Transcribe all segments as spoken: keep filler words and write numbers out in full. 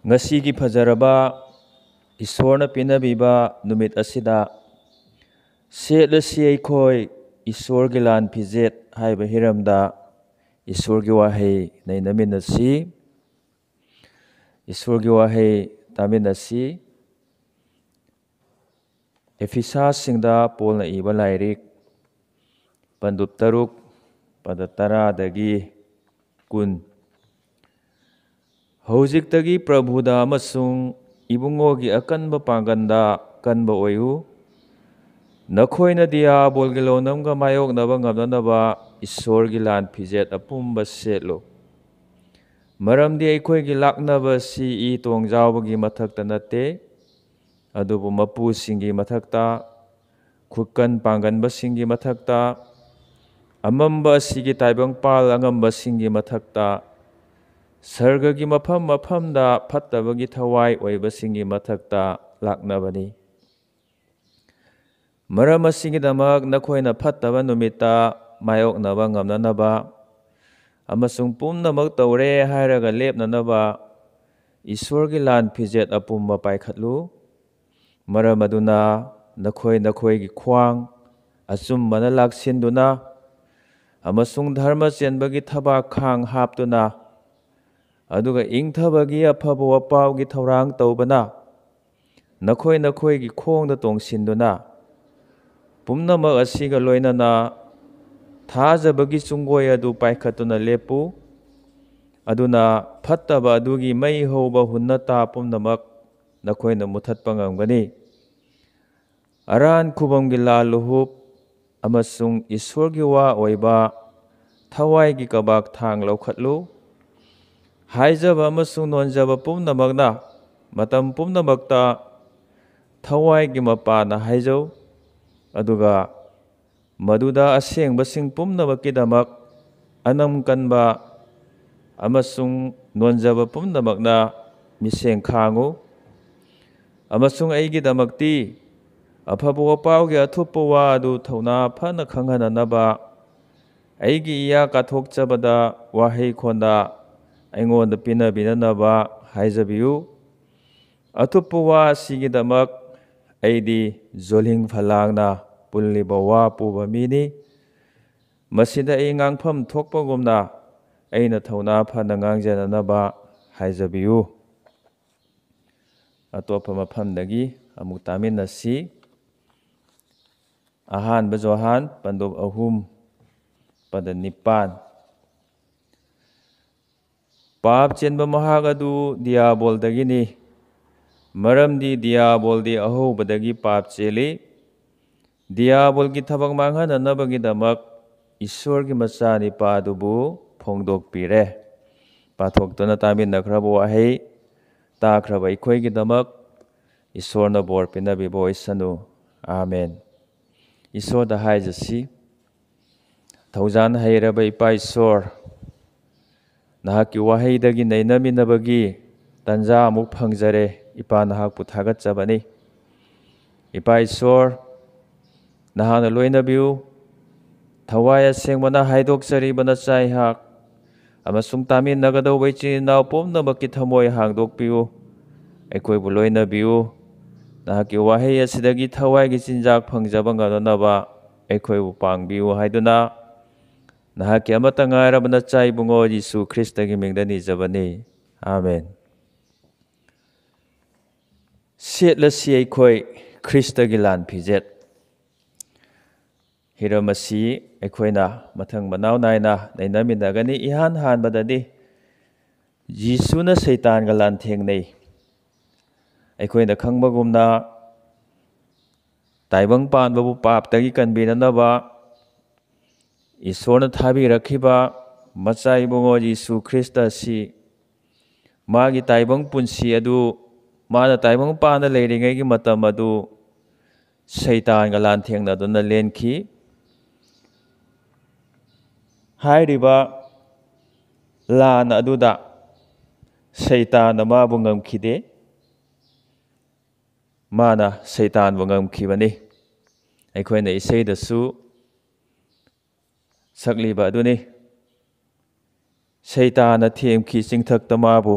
ꯉꯁꯤꯒꯤ ꯐꯖꯔꯕ ꯏꯁꯣꯔꯅ ꯄꯤꯅꯕꯤꯕ ꯅꯨꯃꯤꯠ ꯑꯁꯤꯗ ꯁꯦꯠꯂꯁꯤ ꯑꯩꯈꯣꯏ ꯏꯁꯣꯔꯒꯤ ꯂꯥꯟ ꯐꯤꯖꯦꯠ ꯍꯥꯏꯕ ꯍꯤꯔꯝꯗ ꯏꯁꯣꯔꯒꯤ ꯋꯥꯍꯩ ꯅꯩꯅꯃꯤꯟꯅꯁꯤ꯫ ꯏꯁꯣꯔꯒꯤ ꯋꯥꯍꯩ ꯇꯥꯃꯤꯟꯅꯁꯤ꯫ ꯑꯦꯐꯤꯁꯥꯁꯤꯡꯗ ꯄꯣꯜꯅ ꯏꯕ ꯂꯥꯏꯔꯤꯛ, ꯄꯟꯗꯨꯞ ꯇꯔꯨꯛ, ꯄꯗ ꯇꯔꯥꯗꯒꯤ ꯀꯨꯟ꯫ ꯍꯧꯖꯤꯛꯇꯒꯤ ꯄ꯭ꯔꯚꯨꯗ ꯑꯃꯁꯨꯡ ꯏꯕꯨꯡꯉꯣꯒꯤ ꯑꯀꯟꯕ ꯄꯥꯡꯒꯟꯗ ꯀꯟꯕ ꯑꯣꯏꯌꯨ꯫ ꯅꯈꯣꯏꯅ ꯗꯤꯌꯥꯕꯣꯜꯒꯤ ꯂꯧꯅꯝꯒ ꯃꯥꯌꯣꯛꯅꯕ ꯉꯝꯅꯅꯕ ꯏꯁꯣꯔꯒꯤ ꯂꯥꯟ ꯐꯤꯖꯦꯠ ꯑꯄꯨꯝꯕ ꯁꯦꯠꯂꯨ꯫ ꯃꯔꯝꯗꯤ ꯑꯩꯈꯣꯏꯒꯤ ꯂꯥꯛꯅꯕ ꯑꯁꯤ ꯏ ꯇꯣꯡꯖꯥꯎꯕꯒꯤ ꯃꯊꯛꯇ ꯅꯠꯇꯦ, ꯑꯗꯨꯕꯨ ꯃꯄꯨꯁꯤꯡꯒꯤ ꯃꯊꯛꯇ, ꯈꯨꯀꯟ ꯄꯥꯡꯒꯟꯕꯁꯤꯡꯒꯤ ꯃꯊꯛꯇ, ꯑꯃꯝꯕ ꯑꯁꯤꯒꯤ ꯇꯥꯏꯕꯪꯄꯥꯜ ꯑꯉꯝꯕꯁꯤꯡꯒꯤ ꯃꯊꯛꯇ, ꯁꯔꯒꯒꯤ ꯃꯐꯝ ꯃꯐꯝꯗ ꯐꯠꯇꯕꯒꯤ ꯊꯋꯥꯏ ꯑꯣꯏꯕꯁꯤꯡꯒꯤ ꯃꯊꯛꯇ ꯂꯥꯛꯅꯕꯅꯤ꯫ ꯃꯔꯝ ꯑꯁꯤꯒꯤꯗꯃꯛ ꯅꯈꯣꯏꯅ ꯐꯠꯇꯕ ꯅꯨꯃꯤꯠꯇ ꯃꯥꯌꯣꯛꯅꯕ ꯉꯝꯅꯅꯕ ꯑꯃꯁꯨꯡ ꯄꯨꯝꯅꯃꯛ ꯇꯧꯔꯦ ꯍꯥꯏꯔꯒ ꯂꯦꯞꯅꯅꯕ ꯏꯁꯣꯔꯒꯤ ꯂꯥꯟ ꯐꯤꯖꯦꯠ ꯑꯄꯨꯝꯕ ꯄꯥꯏꯈꯠꯂꯨ꯫ ꯃꯔꯝ ꯑꯗꯨꯅ ꯅꯈꯣꯏ ꯅꯈꯣꯏꯒꯤ ꯈ꯭ꯋꯥꯡ ꯑꯆꯨꯝꯕꯅ ꯂꯥꯛꯁꯤꯟꯗꯨꯅ ꯑꯃꯁꯨꯡ ꯙꯔꯃ ꯆꯦꯟꯕꯒꯤ ꯊꯕꯥꯛ ꯈꯥꯡ ꯍꯥꯞꯇꯨꯅ, ꯑꯗꯨꯒ ꯏꯪꯊꯕꯒꯤ ꯑꯐꯕ ꯋꯥꯄꯥꯎꯒꯤ ꯊꯧꯔꯥꯡ ꯇꯧꯕꯅ ꯅꯈꯣꯏ ꯅꯈꯣꯏꯒꯤ ꯈꯣꯡꯗ ꯇꯣꯡꯁꯤꯟꯗꯨꯅ, ꯄꯨꯝꯅꯃꯛ ꯑꯁꯤꯒ ꯂꯣꯏꯅꯅ ꯊꯥꯖꯕꯒꯤ ꯆꯨꯡꯒꯣꯏ ꯑꯗꯨ ꯄꯥꯏꯈꯠꯇꯨꯅ ꯂꯦꯞꯄꯨ꯫ ꯑꯗꯨꯅ ꯐꯠꯇꯕ ꯑꯗꯨꯒꯤ ꯃꯩ ꯍꯧꯕ ꯍꯨꯟꯅ ꯇꯥ ꯄꯨꯝꯅꯃꯛ ꯅꯈꯣꯏꯅ ꯃꯨꯊꯠꯄ ꯉꯝꯒꯅꯤ꯫ ꯑꯔꯥꯟ ꯈꯨꯕꯝꯒꯤ ꯂꯥꯜ ꯂꯨꯍꯨꯞ ꯑꯃꯁꯨꯡ ꯏꯁꯣꯔꯒꯤ ꯋꯥ ꯑꯣꯏꯕ ꯊꯋꯥꯏꯒꯤ ꯀꯕꯥꯛ ꯊꯥꯡ ꯂꯧꯈꯠꯂꯨ꯫ ꯍꯥꯏꯖꯕ ꯑꯃꯁꯨꯡ ꯅꯣꯟꯖꯕ ꯄꯨꯝꯅꯃꯛꯅ ꯃꯇꯝ ꯄꯨꯝꯅꯃꯛꯇ ꯊꯋꯥꯏꯒꯤ ꯃꯄꯥꯅ ꯍꯥꯏꯖꯧ, ꯑꯗꯨꯒ ꯃꯗꯨꯗ ꯑꯁꯦꯡꯕꯁꯤꯡ ꯄꯨꯝꯅꯃꯛꯀꯤꯗꯃꯛ ꯑꯅꯝ ꯀꯟꯕ ꯑꯃꯁꯨꯡ ꯅꯣꯟꯖꯕ ꯄꯨꯝꯅꯃꯛꯅ ꯃꯤꯠꯁꯦꯡ ꯈꯥꯡꯉꯨ꯫ ꯑꯃꯁꯨꯡ ꯑꯩꯒꯤꯗꯃꯛꯇꯤ ꯑꯐꯕ ꯋꯥꯄꯥꯎꯒꯤ ꯑꯊꯨꯞꯄ ꯋꯥ ꯑꯗꯨ ꯊꯧꯅꯥ ꯐꯅ ꯈꯪꯍꯟꯅꯅꯕ ꯑꯩꯒꯤ ꯏꯌꯥ ꯀꯥꯊꯣꯛꯆꯕꯗ ꯋꯥꯍꯩ ꯈꯣꯟꯗ ꯑꯩꯉꯣꯟꯗ ꯄꯤꯅꯕꯤꯅꯅꯕ ꯍꯥꯏꯖꯕꯤꯌꯨ꯫ ꯑꯇꯣꯞꯄ ꯋꯥ ꯑꯁꯤꯒꯤꯗꯃꯛ ꯑꯩꯗꯤ ꯖꯣꯂꯤꯡ ꯐꯂꯥꯡꯅ ꯄꯨꯜꯂꯤꯕ ꯋꯥ ꯄꯨꯕ ꯃꯤꯅꯤ꯫ ꯃꯁꯤꯗ ꯑꯩ ꯉꯥꯡꯐꯝ ꯊꯣꯛꯄꯒꯨꯝꯅ ꯑꯩꯅ ꯊꯧꯅꯥ ꯐꯅ ꯉꯥꯡꯖꯅꯅꯕ ꯍꯥꯏꯖꯕꯤꯌꯨ꯫ ꯑꯇꯣꯞꯄ ꯃꯐꯝꯗꯒꯤ ꯑꯃꯨꯛ ꯇꯥꯃꯤꯟꯅꯁꯤ꯫ ꯑꯍꯥꯟꯕ ꯖꯣꯍꯥꯟ ꯄꯟꯗꯨꯞ ꯑꯍꯨꯝ, ꯄꯗ ꯅꯤꯄꯥꯟ꯫ ꯄꯥꯞ ꯆꯦꯟꯕ ꯃꯍꯥꯛ ꯑꯗꯨ ꯗꯤꯌꯥꯕꯣꯜꯗꯒꯤꯅꯤ, ꯃꯔꯝꯗꯤ ꯗꯤꯌꯥꯕꯣꯜꯗꯤ ꯑꯍꯧꯕꯗꯒꯤ ꯄꯥꯞ ꯆꯦꯜꯂꯤ꯫ ꯗꯤꯌꯥꯕꯣꯜꯒꯤ ꯊꯕꯛ ꯃꯥꯡꯍꯟꯅꯅꯕꯒꯤꯗꯃꯛ ꯏꯁꯣꯔꯒꯤ ꯃꯆꯥꯅꯤꯄꯥ ꯑꯗꯨꯕꯨ ꯐꯣꯡꯗꯣꯛꯄꯤꯔꯦ꯫ ꯄꯥꯊꯣꯛꯇꯨꯅ ꯇꯥꯃꯤꯟꯅꯈ꯭ꯔꯕ ꯋꯥꯍꯩ ꯇꯥꯈ꯭ꯔꯕ ꯑꯩꯈꯣꯏꯒꯤꯗꯃꯛ ꯏꯁꯣꯔꯅ ꯕꯣꯔ ꯄꯤꯅꯕꯤꯕ ꯑꯣꯏꯁꯅꯨ꯫ ꯑꯥꯃꯦꯟ꯫ ꯏꯁꯣꯔꯗ ꯍꯥꯏꯖꯁꯤ, ꯊꯧꯖꯥꯟ ꯍꯩꯔꯕ ꯏꯄꯥ ꯏꯁꯣꯔ, ꯅꯍꯥꯛꯀꯤ ꯋꯥꯍꯩꯗꯒꯤ ꯅꯩꯅꯃꯤꯟꯅꯕꯒꯤ ꯇꯟꯖꯥ ꯑꯃꯨꯛ ꯐꯪꯖꯔꯦ꯫ ꯏꯄꯥ, ꯅꯍꯥꯛꯄꯨ ꯊꯥꯒꯠꯆꯕꯅꯤ꯫ ꯏꯄꯥ ꯏꯁꯣꯔ, ꯅꯍꯥꯛꯅ ꯂꯣꯏꯅꯕꯤꯌꯨ꯫ ꯊꯋꯥꯏ ꯑꯁꯦꯡꯕꯅ ꯍꯥꯏꯗꯣꯛꯆꯔꯤꯕ ꯅꯆꯥ ꯑꯩꯍꯥꯛ ꯑꯃꯁꯨꯡ ꯇꯥꯃꯤꯟꯅꯒꯗꯧꯕ ꯏꯆꯤꯟ ꯏꯅꯥꯎ ꯄꯨꯝꯅꯃꯛꯀꯤ ꯊꯃꯣꯏ ꯍꯥꯡꯗꯣꯛꯄꯤꯌꯨ꯫ ꯑꯩꯈꯣꯏꯕꯨ ꯂꯣꯏꯅꯕꯤꯌꯨ꯫ ꯅꯍꯥꯛꯀꯤ ꯋꯥꯍꯩ ꯑꯁꯤꯗꯒꯤ ꯊꯋꯥꯏꯒꯤ ꯆꯤꯟꯖꯥꯛ ꯐꯪꯖꯕ ꯉꯝꯅꯅꯕ ꯑꯩꯈꯣꯏꯕꯨ ꯄꯥꯡꯕꯤꯌꯨ ꯍꯥꯏꯗꯨꯅ ꯅꯍꯥꯛꯀꯤ ꯑꯃꯠꯇ ꯉꯥꯏꯔꯕ ꯅꯆꯥ ꯏꯕꯨꯡꯉꯣ ꯖꯤꯁꯨ ꯈ꯭ꯔꯤꯁꯇꯒꯤ ꯃꯤꯡꯗ ꯅꯤꯖꯕꯅꯤ꯫ ꯑꯥꯃꯦꯟ꯫ ꯁꯦꯠꯂꯁꯤ ꯑꯩꯈꯣꯏ ꯈ꯭ꯔꯤꯁꯇꯒꯤ ꯂꯥꯟ ꯐꯤꯖꯦꯠ꯫ ꯍꯤꯔꯝ ꯑꯁꯤ ꯑꯩꯈꯣꯏꯅ ꯃꯊꯪ ꯃꯅꯥꯎ ꯅꯥꯏꯅ ꯅꯩꯅꯃꯤꯟꯅꯒꯅꯤ꯫ ꯏꯍꯥꯟ ꯍꯥꯟꯕꯗꯗꯤ ꯖꯤꯁꯨꯅ ꯁꯩꯇꯥꯟꯒ ꯂꯥꯟꯊꯦꯡꯅꯩ꯫ ꯑꯩꯈꯣꯏꯅ ꯈꯪꯕꯒꯨꯝꯅ, ꯇꯥꯏꯕꯪ ꯄꯥꯟꯕꯕꯨ ꯄꯥꯞꯇꯒꯤ ꯀꯟꯕꯤꯅꯅꯕ ꯏꯁꯣꯔꯅ ꯊꯥꯕꯤꯔꯛꯈꯤꯕ ꯃꯆꯥ ꯏꯕꯨꯡꯉꯣ ꯖꯤꯁꯨ ꯈ꯭ꯔꯤꯁꯇ ꯑꯁꯤ ꯃꯥꯒꯤ ꯇꯥꯏꯕꯪ ꯄꯨꯟꯁꯤ ꯑꯗꯨ, ꯃꯥꯅ ꯇꯥꯏꯕꯪ ꯄꯥꯟꯗ ꯂꯩꯔꯤꯉꯩꯒꯤ ꯃꯇꯝ ꯑꯗꯨ ꯁꯩꯇꯥꯟꯒ ꯂꯥꯟꯊꯦꯡꯅꯗꯨꯅ ꯂꯦꯟꯈꯤ꯫ ꯍꯥꯏꯔꯤꯕ ꯂꯥꯟ ꯑꯗꯨꯗ ꯁꯩꯇꯥꯟꯅ ꯃꯥꯕꯨ ꯉꯝꯈꯤꯗꯦ, ꯃꯥꯅ ꯁꯩꯇꯥꯟꯕꯨ ꯉꯝꯈꯤꯕꯅꯤ꯫ ꯑꯩꯈꯣꯏꯅ ꯏꯁꯩꯗꯁꯨ ꯁꯛꯂꯤꯕ ꯑꯗꯨꯅꯤ꯫ ꯁꯩꯇꯥꯟꯅ ꯊꯦꯝꯈꯤ ꯆꯤꯡꯊꯛꯇ ꯃꯥꯕꯨ,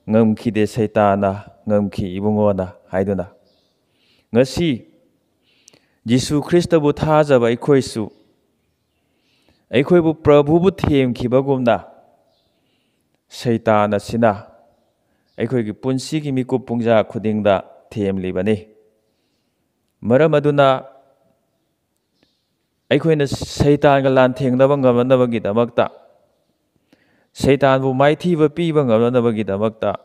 "ꯉꯝꯈꯤꯗꯦ ꯁꯩꯇꯥꯅ, ꯉꯝꯈꯤ ꯏꯕꯨꯡꯉꯣꯅ" ꯍꯥꯏꯗꯨꯅ꯫ ꯉꯁꯤ ꯖꯤꯁꯨ ꯈ꯭ꯔꯤꯁꯇꯕꯨ ꯊꯥꯖꯕ ꯑꯩꯈꯣꯏꯁꯨ, ꯑꯩꯈꯣꯏꯕꯨ ꯄ꯭ꯔꯚꯨꯕꯨ ꯊꯦꯝꯈꯤꯕꯒꯨꯝꯅ, ꯁꯩꯇꯥꯟ ꯑꯁꯤꯅ ꯑꯩꯈꯣꯏꯒꯤ ꯄꯨꯟꯁꯤꯒꯤ ꯃꯤꯀꯨꯞ ꯄꯨꯡꯖꯥ ꯈꯨꯗꯤꯡꯗ ꯊꯦꯝꯂꯤꯕꯅꯤ꯫ ꯃꯔꯝ ꯑꯗꯨꯅ ꯑꯩꯈꯣꯏꯅ ꯁꯩꯇꯥꯟꯒ ꯂꯥꯟꯊꯦꯡꯅꯕ ꯉꯝꯅꯅꯕꯒꯤꯗꯃꯛꯇ, ꯁꯩꯇꯥꯟꯕꯨ ꯃꯥꯏꯊꯤꯕ ꯄꯤꯕ ꯉꯝꯅꯅꯕꯒꯤꯗꯃꯛꯇ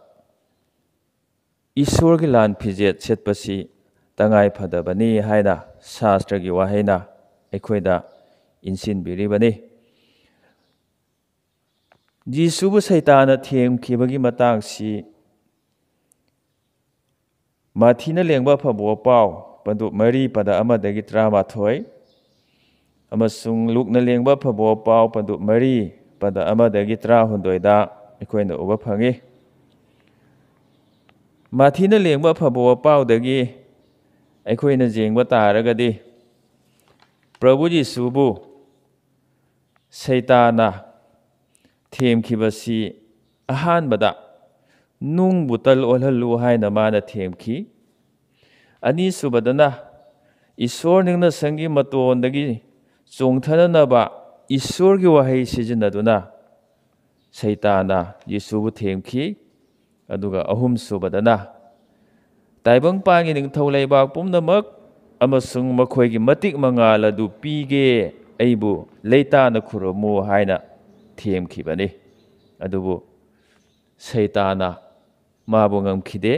ꯏꯁꯣꯔꯒꯤ ꯂꯥꯟ ꯐꯤꯖꯦꯠ ꯁꯦꯠꯄꯁꯤ ꯇꯉꯥꯏ ꯐꯗꯕꯅꯤ ꯍꯥꯏꯅ ꯁꯥꯁꯇ꯭ꯔꯒꯤ ꯋꯥꯍꯩꯅ ꯑꯩꯈꯣꯏꯗ ꯏꯟꯁꯤꯟꯕꯤꯔꯤꯕꯅꯤ꯫ ꯖꯤꯁꯨꯕꯨ ꯁꯩꯇꯥꯟꯅ ꯊꯦꯝꯈꯤꯕꯒꯤ ꯃꯇꯥꯡꯁꯤ ꯃꯥꯊꯤꯅ ꯂꯦꯡꯕ ꯑꯐꯕ ꯄꯥꯎ ꯄꯟꯗꯨꯞ ꯃꯔꯤ ꯄꯗ ꯑꯃꯗꯒꯤ ꯇꯔꯥꯃꯥꯊꯣꯏ ꯑꯃꯁꯨꯡ ꯂꯨꯛꯅ ꯂꯦꯡꯕ ꯑꯐꯕ ꯄꯥꯎ ꯄꯟꯗꯨꯞ ꯃꯔꯤ ꯄꯗ ꯑꯃꯗꯒꯤ ꯇꯔꯥꯍꯨꯝꯗꯣꯏꯗ ꯑꯩꯈꯣꯏꯅ ꯎꯕ ꯐꯪꯏ꯫ ꯃꯥꯊꯤꯅ ꯂꯦꯡꯕ ꯑꯐꯕ ꯄꯥꯎꯗꯒꯤ ꯑꯩꯈꯣꯏꯅ ꯌꯦꯡꯕ ꯇꯥꯔꯒꯗꯤ, ꯄ꯭ꯔꯚꯨ ꯖꯤꯁꯨꯕꯨ ꯁꯩꯇꯥꯟꯅ ꯊꯦꯝꯈꯤꯕꯁꯤ ꯑꯍꯥꯟꯕꯗ "ꯅꯨꯡꯕꯨ ꯇꯜ ꯑꯣꯜꯍꯜꯂꯨ" ꯍꯥꯏꯅ ꯃꯥꯅ ꯊꯦꯝꯈꯤ꯫ ꯑꯅꯤꯁꯨꯕꯗꯅ ꯏꯁꯣꯔ ꯅꯤꯡꯅꯁꯪꯒꯤ ꯃꯇꯣꯟꯗꯒꯤ ꯆꯣꯡꯊꯅꯅꯕ ꯏꯁꯣꯔꯒꯤ ꯋꯥꯍꯩ ꯁꯤꯖꯤꯟꯅꯗꯨꯅ ꯁꯩꯇꯥꯟꯅ ꯌꯤꯁꯨꯕꯨ ꯊꯦꯝꯈꯤ꯫ ꯑꯗꯨꯒ ꯑꯍꯨꯝꯁꯨꯕꯗꯅ, "ꯇꯥꯏꯕꯪꯄꯥꯟꯒꯤ ꯅꯤꯡꯊꯧ ꯂꯩꯕꯥꯛ ꯄꯨꯝꯅꯃꯛ ꯑꯃꯁꯨꯡ ꯃꯈꯣꯏꯒꯤ ꯃꯇꯤꯛ ꯃꯉꯥꯜ ꯑꯗꯨ ꯄꯤꯒꯦ, ꯑꯩꯕꯨ ꯂꯩꯇꯥꯅ ꯈꯨꯔꯨꯝꯃꯨ" ꯍꯥꯏꯅ ꯊꯦꯝꯈꯤꯕꯅꯤ꯫ ꯑꯗꯨꯕꯨ ꯁꯩꯇꯥꯟꯅ ꯃꯥꯕꯨ ꯉꯝꯈꯤꯗꯦ꯫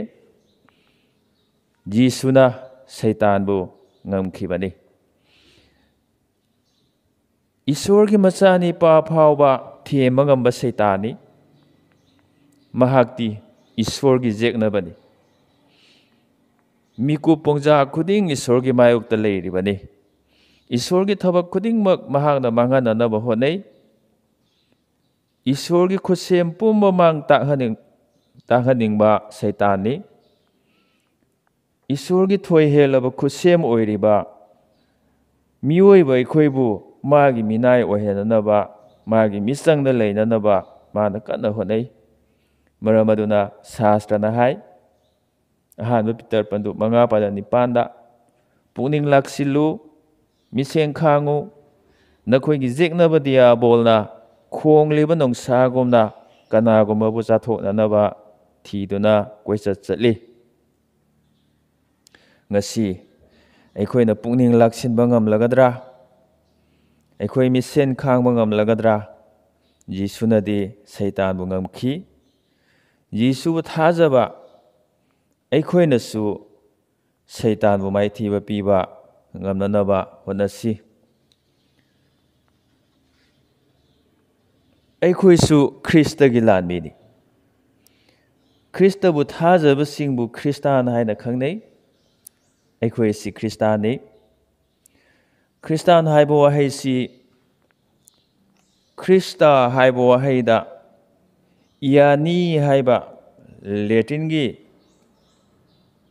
ꯖꯤꯁꯨꯅ ꯁꯩꯇꯥꯟꯕꯨ ꯉꯝꯈꯤꯕꯅꯤ꯫ ꯏꯁꯣꯔꯒꯤ ꯃꯆꯥꯅꯤꯄꯥ ꯐꯥꯎꯕ ꯊꯦꯝꯕ ꯉꯝꯕ ꯁꯩꯇꯥꯟꯅꯤ꯫ ꯃꯍꯥꯛꯇꯤ ꯏꯁꯣꯔꯒꯤ ꯌꯦꯛꯅꯕꯅꯤ꯫ ꯃꯤꯀꯨꯞ ꯄꯣꯡꯖꯥ ꯈꯨꯗꯤꯡ ꯏꯁꯣꯔꯒꯤ ꯃꯥꯌꯣꯛꯇ ꯂꯩꯔꯤꯕꯅꯤ꯫ ꯏꯁꯣꯔꯒꯤ ꯊꯕꯛ ꯈꯨꯗꯤꯡꯃꯛ ꯃꯍꯥꯛꯅ ꯃꯥꯡꯍꯟꯅꯅꯕ ꯍꯣꯠꯅꯩ꯫ ꯏꯁꯣꯔꯒꯤ ꯈꯨꯠꯁꯦꯝ ꯄꯨꯝꯕ ꯃꯥꯡ ꯇꯥꯛꯍꯟꯅꯤꯡ-, ꯇꯥꯛꯍꯟꯅꯤꯡꯕ ꯁꯩꯇꯥꯟꯅꯤ꯫ ꯏꯁꯣꯔꯒꯤ ꯊꯣꯏ ꯍꯦꯜꯂꯕ ꯈꯨꯠꯁꯦꯝ ꯑꯣꯏꯔꯤꯕ ꯃꯤꯑꯣꯏꯕ ꯑꯩꯈꯣꯏꯕꯨ ꯃꯥꯒꯤ ꯃꯤꯅꯥꯏ ꯑꯣꯏꯍꯟꯅꯅꯕ, ꯃꯥꯒꯤ ꯃꯤꯆꯪꯗ ꯂꯩꯅꯅꯕ ꯃꯥꯅ ꯀꯟꯅ ꯍꯣꯠꯅꯩ꯫ ꯃꯔꯝ ꯑꯗꯨꯅ ꯁꯥꯁꯇ꯭ꯔꯅ ꯍꯥꯏ, ꯑꯍꯥꯟꯕ ꯄꯤꯇꯔ ꯄꯟꯗꯨ ꯃꯉꯥ ꯄꯗ ꯅꯤꯄꯥꯟꯗ, "ꯄꯨꯛꯅꯤꯡ ꯂꯥꯛꯁꯤꯜꯂꯨ, ꯃꯤꯠꯁꯦꯟ ꯈꯥꯡꯉꯨ, ꯅꯈꯣꯏꯒꯤ ꯌꯦꯛꯅꯕ ꯗꯤꯌꯥꯕꯣꯜꯅ ꯈꯣꯡꯂꯤꯕ ꯅꯣꯡꯁꯥꯒꯨꯝꯅ ꯀꯅꯥꯒꯨꯝꯕꯕꯨ ꯆꯥꯊꯣꯛꯅꯅꯕ ꯊꯤꯗꯨꯅ ꯀꯣꯏꯆꯠ ꯆꯠꯂꯤ"꯫ ꯉꯁꯤ ꯑꯩꯈꯣꯏꯅ ꯄꯨꯛꯅꯤꯡ ꯂꯥꯛꯁꯤꯟꯕ ꯉꯝꯂꯒꯗ꯭ꯔꯥ? ꯑꯩꯈꯣꯏ ꯃꯤꯠꯁꯦꯟ ꯈꯥꯡꯕ ꯉꯝꯂꯒꯗ꯭ꯔꯥ? ꯖꯤꯁꯨꯅꯗꯤ ꯁꯩꯇꯥꯟꯕꯨ ꯉꯝꯈꯤ꯫ ꯖꯤꯁꯨꯕꯨ ꯊꯥꯖꯕ ꯑꯩꯈꯣꯏꯅꯁꯨ ꯁꯩꯇꯥꯟꯕꯨ ꯃꯥꯏꯊꯤꯕ ꯄꯤꯕ ꯉꯝꯅꯅꯕ ꯍꯣꯠꯅꯁꯤ꯫ ꯑꯩꯈꯣꯏꯁꯨ ꯈ꯭ꯔꯤꯁꯇꯒꯤ ꯂꯥꯟꯃꯤꯅꯤ꯫ ꯈ꯭ꯔꯤꯁꯇꯕꯨ ꯊꯥꯖꯕꯁꯤꯡꯕꯨ ꯈ꯭ꯔꯤꯁꯇꯥꯟ ꯍꯥꯏꯅ ꯈꯪꯅꯩ꯫ ꯑꯩꯈꯣꯏ ꯑꯁꯤ ꯈ꯭ꯔꯤꯁꯇꯥꯟꯅꯤ꯫ ꯈ꯭ꯔꯤꯁꯇꯥꯟ ꯍꯥꯏꯕ ꯋꯥꯍꯩꯁꯤ ꯈ꯭ꯔꯤꯁꯇ ꯍꯥꯏꯕ ꯋꯥꯍꯩꯗ ꯏꯌꯥꯅꯤ ꯍꯥꯏꯕ ꯂꯦꯇꯤꯟꯒꯤ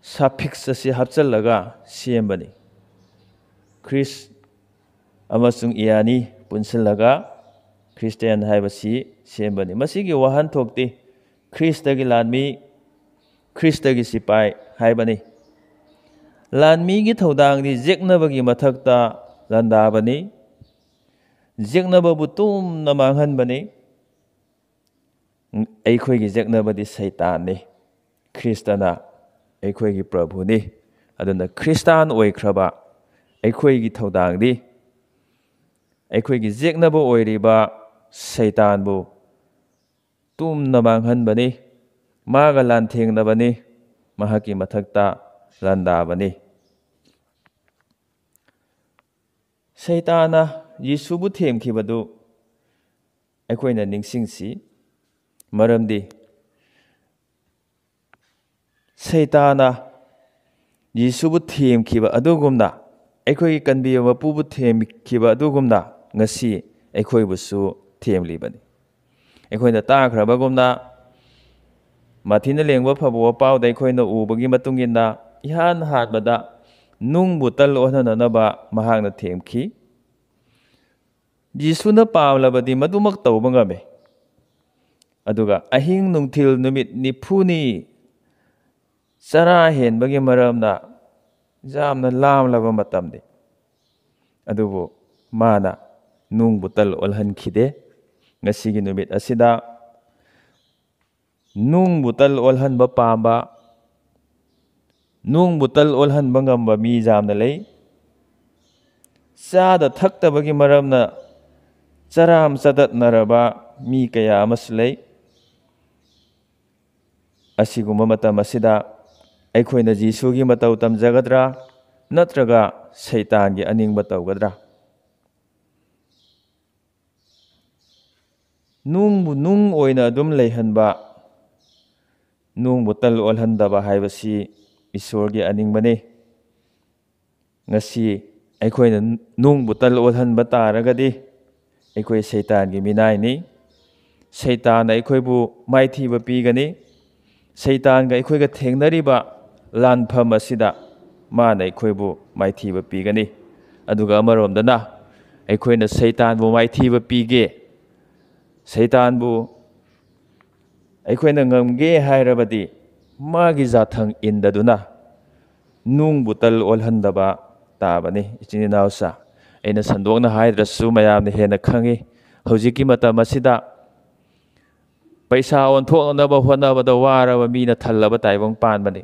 suffix ꯑꯁꯤ ꯍꯥꯞꯆꯤꯜꯂꯒ ꯁꯦꯝꯕꯅꯤ꯫ ꯈ꯭ꯔꯤꯁ ꯑꯃꯁꯨꯡ ꯏꯌꯥꯅꯤ ꯄꯨꯟꯁꯤꯜꯂꯒ ꯈ꯭ꯔꯤꯁꯇꯤꯌꯥꯟ ꯍꯥꯏꯕꯁꯤ ꯁꯦꯝꯕꯅꯤ꯫ ꯃꯁꯤꯒꯤ ꯋꯥꯍꯟꯊꯣꯛꯇꯤ ꯈ꯭ꯔꯤꯁꯇꯒꯤ ꯂꯥꯟꯃꯤ, ꯈ꯭ꯔꯤꯁꯇꯒꯤ ꯁꯤꯄꯥꯏ ꯍꯥꯏꯕꯅꯤ꯫ ꯂꯥꯟꯃꯤꯒꯤ ꯊꯧꯗꯥꯡꯗꯤ ꯌꯦꯛꯅꯕꯒꯤ ꯃꯊꯛꯇ ꯂꯥꯟꯗꯥꯕꯅꯤ꯫ ꯌꯦꯛꯅꯕꯕꯨ ꯇꯨꯝꯅ ꯃꯥꯡꯍꯟꯕꯅꯤ꯫ ꯑꯩꯈꯣꯏꯒꯤ ꯌꯦꯛꯅꯕꯗꯤ ꯁꯩꯇꯥꯟꯅꯤ꯫ ꯈ꯭ꯔꯤꯁꯇꯅ ꯑꯩꯈꯣꯏꯒꯤ ꯄ꯭ꯔꯚꯨꯅꯤ꯫ ꯑꯗꯨꯅ ꯈ꯭ꯔꯤꯁꯇꯥꯟ ꯑꯣꯏꯈ꯭ꯔꯕ ꯑꯩꯈꯣꯏꯒꯤ ꯊꯧꯗꯥꯡꯗꯤ ꯑꯩꯈꯣꯏꯒꯤ ꯌꯦꯛꯅꯕ ꯑꯣꯏꯔꯤꯕ ꯁꯩꯇꯥꯟꯕꯨ ꯇꯨꯝꯅ ꯃꯥꯡꯍꯟꯕꯅꯤ, ꯃꯥꯒ ꯂꯥꯟꯊꯦꯡꯅꯕꯅꯤ, ꯃꯍꯥꯛꯀꯤ ꯃꯊꯛꯇ ꯂꯥꯟꯗꯥꯕꯅꯤ꯫ ꯁꯩꯇꯥꯟꯅ ꯌꯤꯁꯨꯕꯨ ꯊꯦꯝꯈꯤꯕꯗꯨ ꯑꯩꯈꯣꯏꯅ ꯅꯤꯡꯁꯤꯡꯁꯤ, ꯃꯔꯝꯗꯤ ꯁꯩꯇꯥꯟꯅ ꯌꯤꯁꯨꯕꯨ ꯊꯦꯝꯈꯤꯕ ꯑꯗꯨꯒꯨꯝꯅ, ꯑꯩꯈꯣꯏꯒꯤ ꯀꯟꯕꯤꯕ ꯃꯄꯨꯕꯨ ꯊꯦꯝꯈꯤꯕ ꯑꯗꯨꯒꯨꯝꯅ, ꯉꯁꯤ ꯑꯩꯈꯣꯏꯕꯨꯁꯨ ꯊꯦꯝꯂꯤꯕꯅꯤ꯫ ꯑꯩꯈꯣꯏꯅ ꯇꯥꯈ꯭ꯔꯕꯒꯨꯝꯅ, ꯃꯥꯊꯤꯅ ꯂꯦꯡꯕ ꯐꯕ ꯋꯥꯄꯥꯎꯗ ꯑꯩꯈꯣꯏꯅ ꯎꯕꯒꯤ ꯃꯇꯨꯡ ꯏꯟꯅ, ꯏꯍꯥꯟ ꯍꯥꯟꯕꯗ ꯅꯨꯡꯕꯨ ꯇꯜ ꯑꯣꯟꯍꯟꯅꯅꯕ ꯃꯍꯥꯛꯅ ꯊꯦꯝꯈꯤ꯫ ꯖꯤꯁꯨꯅ ꯄꯥꯝꯂꯕꯗꯤ ꯃꯗꯨꯃꯛ ꯇꯧꯕ ꯉꯝꯃꯤ꯫ ꯑꯗꯨꯒ ꯑꯍꯤꯡ ꯅꯨꯡꯊꯤꯜ ꯅꯨꯃꯤꯠ ꯅꯤꯐꯨꯅꯤ ꯆꯔꯥ ꯍꯦꯟꯕꯒꯤ ꯃꯔꯝꯅ ꯌꯥꯝꯅ ꯂꯥꯝꯂꯕ ꯃꯇꯝꯅꯤ꯫ ꯑꯗꯨꯕꯨ ꯃꯥꯅ ꯅꯨꯡ ꯕꯣꯇꯜ ꯑꯣꯜꯍꯟꯈꯤꯗꯦ꯫ ꯉꯁꯤꯒꯤ ꯅꯨꯃꯤꯠ ꯑꯁꯤꯗ ꯅꯨꯡ ꯕꯣꯇꯜ ꯑꯣꯜꯍꯟꯕ ꯄꯥꯝꯕ, ꯅꯨꯡ ꯕꯣꯇꯜ ꯑꯣꯜꯍꯟꯕ ꯉꯝꯕ ꯃꯤ ꯌꯥꯝꯅ ꯂꯩ꯫ ꯆꯥꯗ ꯊꯛꯇꯕꯒꯤ ꯃꯔꯝꯅ ꯆꯔꯥꯝ ꯆꯗꯠꯅꯔꯕ ꯃꯤ ꯀꯌꯥ ꯑꯃꯁꯨ ꯂꯩ꯫ ꯑꯁꯤꯒꯨꯝꯕ ꯃꯇꯝ ꯑꯁꯤꯗ ꯑꯩꯈꯣꯏꯅ ꯖꯤꯁꯨꯒꯤ ꯃꯇꯧ ꯇꯝꯖꯒꯗ꯭ꯔꯥ, ꯅꯠꯇ꯭ꯔꯒ ꯁꯩꯇꯥꯟꯒꯤ ꯑꯅꯤꯡꯕ ꯇꯧꯒꯗ꯭ꯔꯥ? ꯅꯨꯡꯕꯨ ꯅꯨꯡ ꯑꯣꯏꯅ ꯑꯗꯨꯝ ꯂꯩꯍꯟꯕ, ꯅꯨꯡ ꯕꯣꯇꯜ ꯑꯣꯜꯍꯟꯗꯕ ꯍꯥꯏꯕꯁꯤ ꯏꯁꯣꯔꯒꯤ ꯑꯅꯤꯡꯕꯅꯤ꯫ ꯉꯁꯤ ꯑꯩꯈꯣꯏꯅ ꯅꯨꯡ ꯕꯣꯇꯜ ꯑꯣꯜꯍꯟꯕ ꯇꯥꯔꯒꯗꯤ ꯑꯩꯈꯣꯏ ꯁꯩꯇꯥꯟꯒꯤ ꯃꯤꯅꯥꯏꯅꯤ꯫ ꯁꯩꯇꯥꯟꯅ ꯑꯩꯈꯣꯏꯕꯨ ꯃꯥꯏꯊꯤꯕ ꯄꯤꯒꯅꯤ꯫ ꯁꯩꯇꯥꯟꯒ ꯑꯩꯈꯣꯏꯒ ꯊꯦꯡꯅꯔꯤꯕ ꯂꯥꯟꯐꯝ ꯑꯁꯤꯗ ꯃꯥꯅ ꯑꯩꯈꯣꯏꯕꯨ ꯃꯥꯏꯊꯤꯕ ꯄꯤꯒꯅꯤ꯫ ꯑꯗꯨꯒ ꯑꯃꯔꯣꯝꯗꯅ ꯑꯩꯈꯣꯏꯅ ꯁꯩꯇꯥꯟꯕꯨ ꯃꯥꯏꯊꯤꯕ ꯄꯤꯒꯦ, ꯁꯩꯇꯥꯟꯕꯨ ꯑꯩꯈꯣꯏꯅ ꯉꯝꯒꯦ ꯍꯥꯏꯔꯕꯗꯤ ꯃꯥꯒꯤ ꯖꯥꯊꯪ ꯏꯟꯗꯗꯨꯅ ꯅꯨꯡ ꯕꯣꯇꯜ ꯑꯣꯜꯍꯟꯗꯕ ꯇꯥꯕꯅꯤ꯫ ꯏꯆꯤꯟ ꯏꯅꯥꯎꯁꯥ, ꯑꯩꯅ ꯁꯟꯗꯣꯛꯅ ꯍꯥꯏꯗ꯭ꯔꯁꯨ ꯃꯌꯥꯝꯅ ꯍꯦꯟꯅ ꯈꯪꯏ꯫ ꯍꯧꯖꯤꯛꯀꯤ ꯃꯇꯝ ꯑꯁꯤꯗ ꯄꯩꯁꯥ ꯑꯣꯟꯊꯣꯛꯅꯕ ꯍꯣꯠꯅꯕꯗ ꯋꯥꯔꯕ ꯃꯤꯅ ꯊꯜꯂꯕ ꯇꯥꯏꯕꯪ ꯄꯥꯟꯕꯅꯤ꯫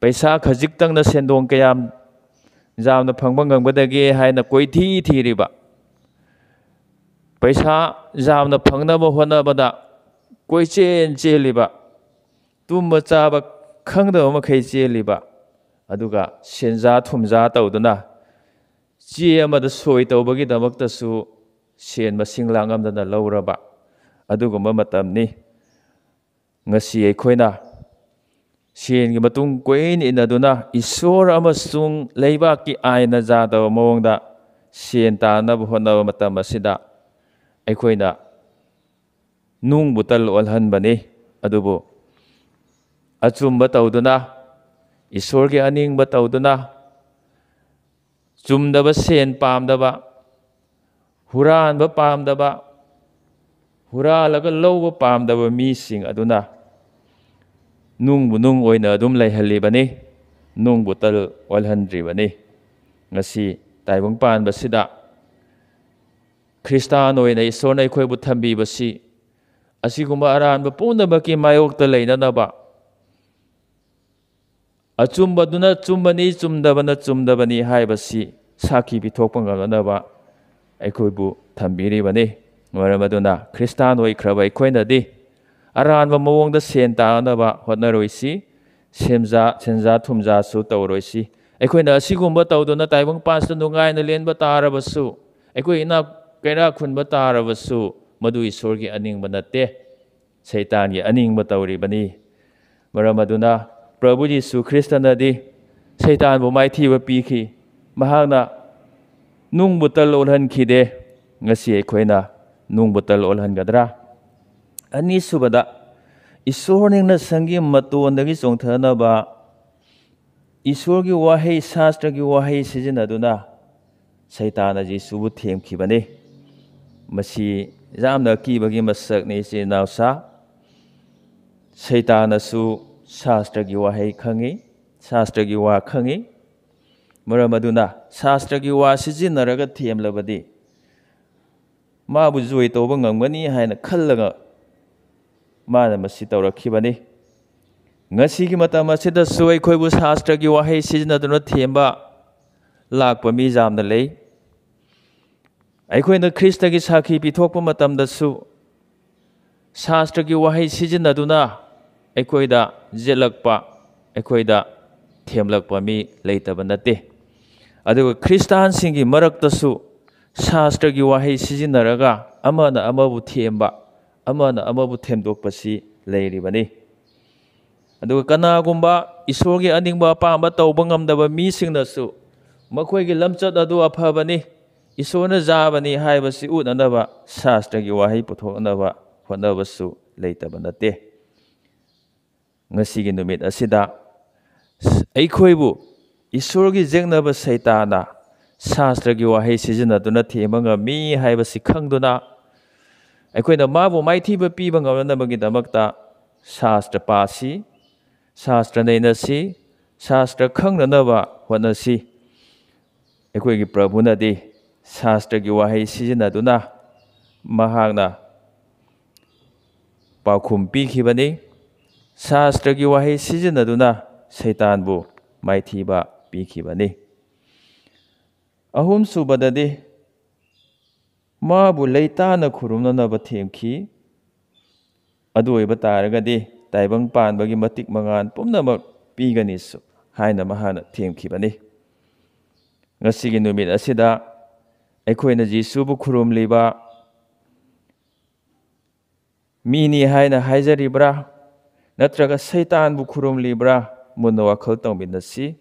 ꯄꯩꯁꯥ ꯈꯖꯤꯛꯇꯪꯅ ꯁꯦꯟꯗꯣꯡ ꯀꯌꯥꯝ ꯌꯥꯝꯅ ꯐꯪꯕ ꯉꯝꯒꯗꯒꯦ ꯍꯥꯏꯅ ꯀꯣꯏꯊꯤ ꯊꯤꯔꯤꯕ, ꯄꯩꯁꯥ ꯌꯥꯝꯅ ꯐꯪꯅꯕ ꯍꯣꯠꯅꯕꯗ ꯀꯣꯏꯆꯦꯟ ꯆꯦꯜꯂꯤꯕ, ꯇꯨꯝꯕ ꯆꯥꯕ ꯈꯪꯗꯕ ꯃꯈꯩ ꯆꯦꯜꯂꯤꯕ, ꯑꯗꯨꯒ ꯁꯦꯟꯖꯥ ꯊꯨꯝꯖꯥ ꯇꯧꯗꯨꯅ ꯆꯦ ꯑꯃꯗ ꯁꯣꯏ ꯇꯧꯕꯒꯤꯗꯃꯛꯇꯁꯨ ꯁꯦꯟ ꯃꯁꯤꯡ ꯂꯥꯡꯉꯝꯗꯅ ꯂꯧꯔꯕ ꯑꯗꯨꯒꯨꯝꯕ ꯃꯇꯝꯅꯤ꯫ ꯉꯁꯤ ꯑꯩꯈꯣꯏꯅ ꯁꯦꯟꯒꯤ ꯃꯇꯨꯡ ꯀꯣꯏꯏꯟ ꯏꯟꯅꯗꯨꯅ ꯏꯁꯣꯔ ꯑꯃꯁꯨꯡ ꯂꯩꯕꯥꯛꯀꯤ ꯑꯥꯏꯟꯅ ꯌꯥꯗꯕ ꯃꯑꯣꯡꯗ ꯁꯦꯟ ꯇꯥꯟꯅꯕ ꯍꯣꯠꯅꯕ ꯃꯇꯝ ꯑꯁꯤꯗ ꯑꯩꯈꯣꯏꯅ ꯅꯨꯡ ꯕꯣꯇꯜ ꯑꯣꯜꯍꯟꯕꯅꯤ꯫ ꯑꯗꯨꯕꯨ ꯑꯆꯨꯝꯕ ꯇꯧꯗꯨꯅ, ꯏꯁꯣꯔꯒꯤ ꯑꯅꯤꯡꯕ ꯇꯧꯗꯨꯅ, ꯆꯨꯝꯗꯕ ꯁꯦꯟ ꯄꯥꯝꯗꯕ, ꯍꯨꯔꯥꯟꯕ ꯄꯥꯝꯗꯕ, ꯍꯨꯔꯥꯜꯂꯒ ꯂꯧꯕ ꯄꯥꯝꯗꯕ ꯃꯤꯁꯤꯡ ꯑꯗꯨꯅ ꯅꯨꯡꯕꯨ ꯅꯨꯡ ꯑꯣꯏꯅ ꯑꯗꯨꯝ ꯂꯩꯍꯜꯂꯤꯕꯅꯤ, ꯅꯨꯡꯕꯨ ꯇꯜ ꯑꯣꯜꯍꯟꯗ꯭ꯔꯤꯕꯅꯤ꯫ ꯉꯁꯤ ꯇꯥꯏꯕꯪ ꯄꯥꯟꯕꯁꯤꯗ ꯈ꯭ꯔꯤꯁꯇꯥꯟ ꯑꯣꯏꯅ ꯏꯁꯣꯔꯅ ꯑꯩꯈꯣꯏꯕꯨ ꯊꯝꯕꯤꯕꯁꯤ ꯑꯁꯤꯒꯨꯝꯕ ꯑꯔꯥꯟꯕ ꯄꯨꯝꯅꯃꯛꯀꯤ ꯃꯥꯌꯣꯛꯇ ꯂꯩꯅꯅꯕ, ꯑꯆꯨꯝꯕꯗꯨꯅ ꯆꯨꯝꯕꯅꯤ, ꯆꯨꯝꯗꯕꯅ ꯆꯨꯝꯗꯕꯅꯤ ꯍꯥꯏꯕꯁꯤ ꯁꯥꯈꯤ ꯄꯤꯊꯣꯛꯄ ꯉꯝꯅꯅꯕ ꯑꯩꯈꯣꯏꯕꯨ ꯊꯝꯕꯤꯔꯤꯕꯅꯤ꯫ ꯃꯔꯝ ꯑꯗꯨꯅ ꯈ꯭ꯔꯤꯁꯇꯥꯟ ꯑꯣꯏꯈ꯭ꯔꯕ ꯑꯩꯈꯣꯏꯅꯗꯤ ꯑꯔꯥꯟꯕ ꯃꯑꯣꯡꯗ ꯁꯦꯟ ꯇꯥꯅꯕ ꯍꯣꯠꯅꯔꯣꯏꯁꯤ, ꯁꯦꯟꯖꯥ, ꯁꯦꯟꯖꯥ ꯊꯨꯝꯖꯥꯁꯨ ꯇꯧꯔꯣꯏꯁꯤ꯫ ꯑꯩꯈꯣꯏꯅ ꯑꯁꯤꯒꯨꯝꯕ ꯇꯧꯗꯨꯅ ꯇꯥꯏꯕꯪ ꯄꯥꯟꯁꯤꯗ ꯅꯨꯡꯉꯥꯏꯅ ꯂꯦꯟꯕ ꯇꯥꯔꯕꯁꯨ, ꯑꯩꯈꯣꯏ ꯏꯅꯥꯛ ꯀꯩꯔꯥꯛ ꯈꯨꯟꯕ ꯇꯥꯔꯕꯁꯨ, ꯃꯗꯨ ꯏꯁꯣꯔꯒꯤ ꯑꯅꯤꯡꯕ ꯅꯠꯇꯦ, ꯁꯩꯇꯥꯟꯒꯤ ꯑꯅꯤꯡꯕ ꯇꯧꯔꯤꯕꯅꯤ꯫ ꯃꯔꯝ ꯑꯗꯨꯅ ꯄ꯭ꯔꯚꯨ ꯖꯤꯁꯨ ꯈ꯭ꯔꯤꯁꯇꯅꯗꯤ ꯁꯩꯇꯥꯟꯕꯨ ꯃꯥꯏꯊꯤꯕ ꯄꯤꯈꯤ꯫ ꯃꯍꯥꯛꯅ ꯅꯨꯡꯕꯨ ꯇꯜ ꯑꯣꯜꯍꯟꯈꯤꯗꯦ꯫ ꯉꯁꯤ ꯑꯩꯈꯣꯏꯅ ꯅꯨꯡꯕꯨ ꯇꯜ ꯑꯣꯜꯍꯟꯒꯗ꯭ꯔꯥ? ꯑꯅꯤꯁꯨꯕꯗ, ꯏꯁꯣꯔ ꯅꯤꯡꯅ ꯁꯪꯒꯤ ꯃꯇꯣꯟꯗꯒꯤ ꯆꯣꯡꯊꯅꯕ ꯏꯁꯣꯔꯒꯤ ꯋꯥꯍꯩ, ꯁꯥꯁꯇ꯭ꯔꯒꯤ ꯋꯥꯍꯩ ꯁꯤꯖꯤꯟꯅꯗꯨꯅ ꯁꯩꯇꯥꯟꯅ ꯖꯤꯁꯨꯕꯨ ꯊꯦꯝꯈꯤꯕꯅꯤ꯫ ꯃꯁꯤ ꯌꯥꯝꯅ ꯑꯀꯤꯕꯒꯤ ꯃꯁꯛꯅꯤ, ꯏꯆꯤꯟ ꯏꯅꯥꯎꯁꯥ꯫ ꯁꯩꯇꯥꯟꯅꯁꯨ ꯁꯥꯁꯇ꯭ꯔꯒꯤ ꯋꯥꯍꯩ ꯈꯪꯉꯤ, ꯁꯥꯁꯇ꯭ꯔꯒꯤ ꯋꯥ ꯈꯪꯉꯤ꯫ ꯃꯔꯝ ꯑꯗꯨꯅ ꯁꯥꯁꯇ꯭ꯔꯒꯤ ꯋꯥ ꯁꯤꯖꯤꯟꯅꯔꯒ ꯊꯦꯝꯂꯕꯗꯤ ꯃꯥꯕꯨ ꯖꯣꯏ ꯇꯧꯕ ꯉꯝꯒꯅꯤ ꯍꯥꯏꯅ ꯈꯜꯂꯒ ꯃꯥꯅ ꯃꯁꯤ ꯇꯧꯔꯛꯈꯤꯕꯅꯤ꯫ ꯉꯁꯤꯒꯤ ꯃꯇꯝ ꯑꯁꯤꯗꯁꯨ ꯑꯩꯈꯣꯏꯕꯨ ꯁꯥꯁꯇ꯭ꯔꯒꯤ ꯋꯥꯍꯩ ꯁꯤꯖꯤꯟꯅꯗꯨꯅ ꯊꯦꯝꯕ ꯂꯥꯛꯄ ꯃꯤ ꯌꯥꯝꯅ ꯂꯩ꯫ ꯑꯩꯈꯣꯏꯅ ꯈ꯭ꯔꯤꯁꯇꯒꯤ ꯁꯥꯈꯤ ꯄꯤꯊꯣꯛꯄ ꯃꯇꯝꯗꯁꯨ ꯁꯥꯁꯇ꯭ꯔꯒꯤ ꯋꯥꯍꯩ ꯁꯤꯖꯤꯟꯅꯗꯨꯅ ꯑꯩꯈꯣꯏꯗ ꯌꯦꯠꯂꯛꯄ, ꯑꯩꯈꯣꯏꯗ ꯊꯦꯝꯂꯛꯄ ꯃꯤ ꯂꯩꯇꯕ ꯅꯠꯇꯦ꯫ ꯑꯗꯨꯒ ꯈ꯭ꯔꯤꯁꯇꯥꯟꯁꯤꯡꯒꯤ ꯃꯔꯛꯇꯁꯨ ꯁꯥꯁꯇ꯭ꯔꯒꯤ ꯋꯥꯍꯩ ꯁꯤꯖꯤꯟꯅꯔꯒ ꯑꯃꯅ ꯑꯃꯕꯨ ꯊꯦꯝꯕ, ꯑꯃꯅ ꯑꯃꯕꯨ ꯊꯦꯝꯗꯣꯛꯄꯁꯤ ꯂꯩꯔꯤꯕꯅꯤ꯫ ꯑꯗꯨꯒ ꯀꯅꯥꯒꯨꯝꯕ ꯏꯁꯣꯔꯒꯤ ꯑꯅꯤꯡꯕ ꯑꯄꯥꯝꯕ ꯇꯧꯕ ꯉꯝꯗꯕ ꯃꯤꯁꯤꯡꯅꯁꯨ ꯃꯈꯣꯏꯒꯤ ꯂꯝꯆꯠ ꯑꯗꯨ ꯑꯐꯕꯅꯤ, ꯏꯁꯣꯔꯅ ꯌꯥꯕꯅꯤ ꯍꯥꯏꯕꯁꯤ ꯎꯠꯅꯅꯕ ꯁꯥꯁꯇ꯭ꯔꯒꯤ ꯋꯥꯍꯩ ꯄꯨꯊꯣꯛꯅꯕ ꯍꯣꯠꯅꯕꯁꯨ ꯂꯩꯇꯕ ꯅꯠꯇꯦ꯫ ꯉꯁꯤꯒꯤ ꯅꯨꯃꯤꯠ ꯑꯁꯤꯗ ꯑꯩꯈꯣꯏꯕꯨ ꯏꯁꯣꯔꯒꯤ ꯌꯦꯛꯅꯕ ꯁꯩꯇꯥꯟꯅ ꯁꯥꯁꯇ꯭ꯔꯒꯤ ꯋꯥꯍꯩ ꯁꯤꯖꯤꯟꯅꯗꯨꯅ ꯊꯦꯝꯕ ꯉꯝꯃꯤ ꯍꯥꯏꯕꯁꯤ ꯈꯪꯗꯨꯅ, ꯑꯩꯈꯣꯏꯅ ꯃꯥꯕꯨ ꯃꯥꯏꯊꯤꯕ ꯄꯤꯕ ꯉꯝꯅꯅꯕꯒꯤꯗꯃꯛꯇ ꯁꯥꯁꯇ꯭ꯔ ꯄꯥꯁꯤ, ꯁꯥꯁꯇ꯭ꯔ ꯅꯩꯅꯁꯤ, ꯁꯥꯁꯇ꯭ꯔ ꯈꯪꯅꯅꯕ ꯍꯣꯠꯅꯁꯤ꯫ ꯑꯩꯈꯣꯏꯒꯤ ꯄ꯭ꯔꯚꯨꯅꯗꯤ ꯁꯥꯁꯇ꯭ꯔꯒꯤ ꯋꯥꯍꯩ ꯁꯤꯖꯤꯟꯅꯗꯨꯅ ꯃꯍꯥꯛꯅ ꯄꯥꯎꯈꯨꯝ ꯄꯤꯈꯤꯕꯅꯤ꯫ ꯁꯥꯁꯇ꯭ꯔꯒꯤ ꯋꯥꯍꯩ ꯁꯤꯖꯤꯟꯅꯗꯨꯅ ꯁꯩꯇꯥꯟꯕꯨ ꯃꯥꯏꯊꯤꯕ ꯄꯤꯈꯤꯕꯅꯤ꯫ ꯑꯍꯨꯝꯁꯨꯕꯗꯗꯤ, ꯃꯥꯕꯨ ꯂꯩꯇꯥꯅ ꯈꯨꯔꯨꯝꯅꯅꯕ ꯊꯦꯝꯈꯤ꯫ ꯑꯗꯨ ꯑꯣꯏꯕ ꯇꯥꯔꯒꯗꯤ ꯇꯥꯏꯕꯪ ꯄꯥꯟꯕꯒꯤ ꯃꯇꯤꯛ ꯃꯉꯥꯜ ꯄꯨꯝꯅꯃꯛ ꯄꯤꯒꯅꯤꯁꯨ ꯍꯥꯏꯅ ꯃꯍꯥꯛꯅ ꯊꯦꯝꯈꯤꯕꯅꯤ꯫ ꯉꯁꯤꯒꯤ ꯅꯨꯃꯤꯠ ꯑꯁꯤꯗ ꯑꯩꯈꯣꯏꯅ ꯖꯤꯁꯨꯕꯨ ꯈꯨꯔꯨꯝꯂꯤꯕ ꯃꯤꯅꯤ ꯍꯥꯏꯅ ꯍꯥꯏꯖꯔꯤꯕ꯭ꯔꯥ? ꯅꯠꯇ꯭ꯔꯒ ꯁꯩꯇꯥꯟꯕꯨ ꯈꯨꯔꯨꯝꯂꯤꯕ꯭ꯔꯥ? ꯃꯨꯟꯅ ꯋꯥꯈꯜ ꯇꯧꯃꯤꯟꯅꯁꯤ꯫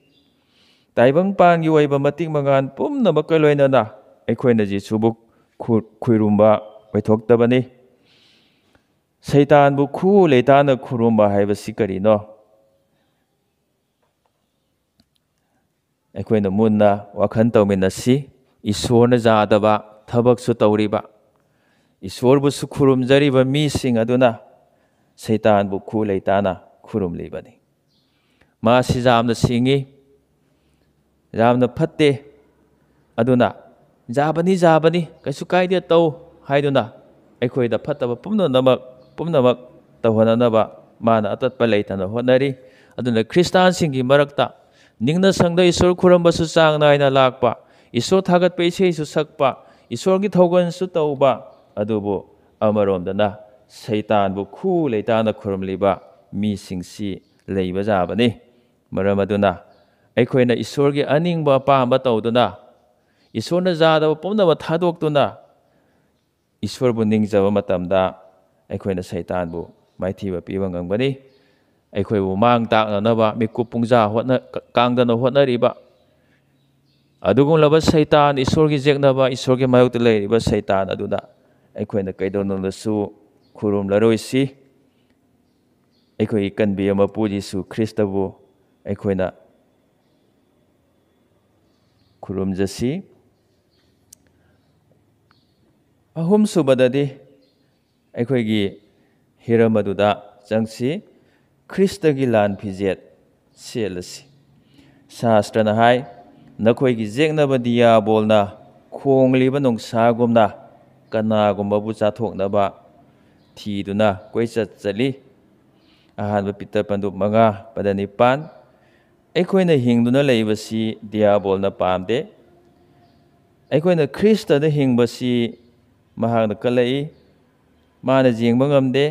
ꯇꯥꯏꯕꯪ ꯄꯥꯟꯒꯤ ꯑꯣꯏꯕ ꯃꯇꯤꯛ ꯃꯉꯥꯜ ꯄꯨꯝꯅꯃꯛꯀ ꯂꯣꯏꯅꯅ ꯑꯩꯈꯣꯏꯅ ꯖꯤꯁꯨꯕꯨ ꯈꯨ-, ꯈꯨꯔꯨꯝꯕ ꯑꯣꯏꯊꯣꯛꯇꯕꯅꯤ꯫ ꯁꯩꯇꯥꯟꯕꯨ ꯈꯨ ꯂꯩꯇꯥꯅ ꯈꯨꯔꯨꯝꯕ ꯍꯥꯏꯕꯁꯤ ꯀꯔꯤꯅꯣ? ꯑꯩꯈꯣꯏꯅ ꯃꯨꯟꯅ ꯋꯥꯈꯜ ꯇꯧꯃꯤꯟꯅꯁꯤ꯫ ꯏꯁꯣꯔꯅ ꯌꯥꯗꯕ ꯊꯕꯛꯁꯨ ꯇꯧꯔꯤꯕ, ꯏꯁꯣꯔꯕꯨꯁꯨ ꯈꯨꯔꯨꯝꯖꯔꯤꯕ ꯃꯤꯁꯤꯡ ꯑꯗꯨꯅ ꯁꯩꯇꯥꯟꯕꯨ ꯈꯨ ꯂꯩꯇꯥꯅ ꯈꯨꯔꯨꯝꯂꯤꯕꯅꯤ꯫ ꯃꯥꯁꯤ ꯌꯥꯝꯅ ꯁꯤꯡꯉꯤ, ꯌꯥꯝꯅ ꯐꯠꯇꯦ, ꯑꯗꯨꯅ "ꯌꯥꯕꯅꯤ, ꯌꯥꯕꯅꯤ, ꯀꯩꯁꯨ ꯀꯥꯏꯗꯦ, ꯇꯧ" ꯍꯥꯏꯗꯨꯅ ꯑꯩꯈꯣꯏꯗ ꯐꯠꯇꯕ ꯄꯨꯝꯅꯃꯛ, ꯄꯨꯝꯅꯃꯛ ꯇꯧꯍꯟꯅꯅꯕ ꯃꯥꯅ ꯑꯇꯠꯄ ꯂꯩꯇꯅ ꯍꯣꯠꯅꯔꯤ꯫ ꯑꯗꯨꯅ ꯈ꯭ꯔꯤꯁꯇꯥꯟꯁꯤꯡꯒꯤ ꯃꯔꯛꯇ ꯅꯤꯡꯅ ꯁꯪꯗ ꯏꯁꯣꯔ ꯈꯨꯔꯨꯝꯕꯁꯨ ꯆꯥꯡ ꯅꯥꯏꯅ ꯂꯥꯛꯄ, ꯏꯁꯣꯔ ꯊꯥꯒꯠꯄ ꯏꯁꯩꯁꯨ ꯁꯛꯄ, ꯏꯁꯣꯔꯒꯤ ꯊꯧꯒꯜꯁꯨ ꯇꯧꯕ, ꯑꯗꯨꯕꯨ ꯑꯃꯔꯣꯝꯗꯅ ꯁꯩꯇꯥꯟꯕꯨ ꯈꯨ ꯂꯩꯇꯥꯅ ꯈꯨꯔꯨꯝꯂꯤꯕ ꯃꯤꯁꯤꯡꯁꯤ ꯂꯩꯕ ꯌꯥꯕꯅꯤ꯫ ꯃꯔꯝ ꯑꯗꯨꯅ ꯑꯩꯈꯣꯏꯅ ꯏꯁꯣꯔꯒꯤ ꯑꯅꯤꯡꯕ ꯑꯄꯥꯝꯕ ꯇꯧꯗꯨꯅ, ꯏꯁꯣꯔꯅ ꯌꯥꯗꯕ ꯄꯨꯝꯅꯃꯛ ꯊꯥꯗꯣꯛꯇꯨꯅ, ꯏꯁꯣꯔꯕꯨ ꯅꯤꯡꯖꯕ ꯃꯇꯝꯗ ꯑꯩꯈꯣꯏꯅ ꯁꯩꯇꯥꯟꯕꯨ ꯃꯥꯏꯊꯤꯕ ꯄꯤꯕ ꯉꯝꯒꯅꯤ꯫ ꯑꯩꯈꯣꯏꯕꯨ ꯃꯥꯡ ꯇꯥꯛꯅꯅꯕ ꯃꯤꯀꯨꯞ ꯄꯨꯡꯖꯥ ꯍꯣꯠꯅ-, ꯀꯥꯡꯗꯅ ꯍꯣꯠꯅꯔꯤꯕ ꯑꯗꯨꯒꯨꯝꯂꯕ ꯁꯩꯇꯥꯟ, ꯏꯁꯣꯔꯒꯤ ꯌꯦꯛꯅꯕ, ꯏꯁꯣꯔꯒꯤ ꯃꯥꯌꯣꯛꯇ ꯂꯩꯔꯤꯕ ꯁꯩꯇꯥꯟ ꯑꯗꯨꯗ ꯑꯩꯈꯣꯏꯅ ꯀꯩꯗꯧꯅꯨꯡꯗꯁꯨ ꯈꯨꯔꯨꯝꯂꯔꯣꯏꯁꯤ꯫ ꯑꯩꯈꯣꯏꯒꯤ ꯀꯟꯕꯤꯕ ꯃꯄꯨ ꯖꯤꯁꯨ ꯈ꯭ꯔꯤꯁꯇꯕꯨ ꯑꯩꯈꯣꯏꯅ ꯈꯨꯔꯨꯝꯖꯁꯤ꯫ ꯑꯍꯨꯝꯁꯨꯕꯗꯗꯤ, ꯑꯩꯈꯣꯏꯒꯤ ꯍꯤꯔꯝ ꯑꯗꯨꯗ ꯆꯪꯁꯤ꯫ ꯈ꯭ꯔꯤꯁꯇꯒꯤ ꯂꯥꯟ ꯐꯤꯖꯦꯠ ꯁꯦꯠꯂꯁꯤ꯫ ꯁꯥꯁꯇ꯭ꯔꯅ ꯍꯥꯏ, "ꯅꯈꯣꯏꯒꯤ ꯌꯦꯛꯅꯕ ꯗꯤꯌꯥꯕꯣꯜꯅ ꯈꯣꯡꯂꯤꯕ ꯅꯣꯡꯁꯥꯒꯨꯝꯅ ꯀꯅꯥꯒꯨꯝꯕꯕꯨ ꯆꯥꯊꯣꯛꯅꯕ ꯊꯤꯗꯨꯅ ꯀꯣꯏꯆꯠ ꯆꯠꯂꯤ"꯫ ꯑꯍꯥꯟꯕ ꯄꯤꯇꯔ ꯄꯟꯗꯨꯞ ꯃꯉꯥ, ꯄꯗ ꯅꯤꯄꯥꯟ꯫ ꯑꯩꯈꯣꯏꯅ ꯍꯤꯡꯗꯨꯅ ꯂꯩꯕꯁꯤ ꯗꯤꯌꯥꯕꯣꯜꯅ ꯄꯥꯝꯗꯦ꯫ ꯑꯩꯈꯣꯏꯅ ꯈ꯭ꯔꯤꯁꯇꯗ ꯍꯤꯡꯕꯁꯤ ꯃꯍꯥꯛꯅ ꯀꯜꯂꯛꯏ꯫ ꯃꯥꯅ ꯌꯦꯡꯕ ꯉꯝꯗꯦ꯫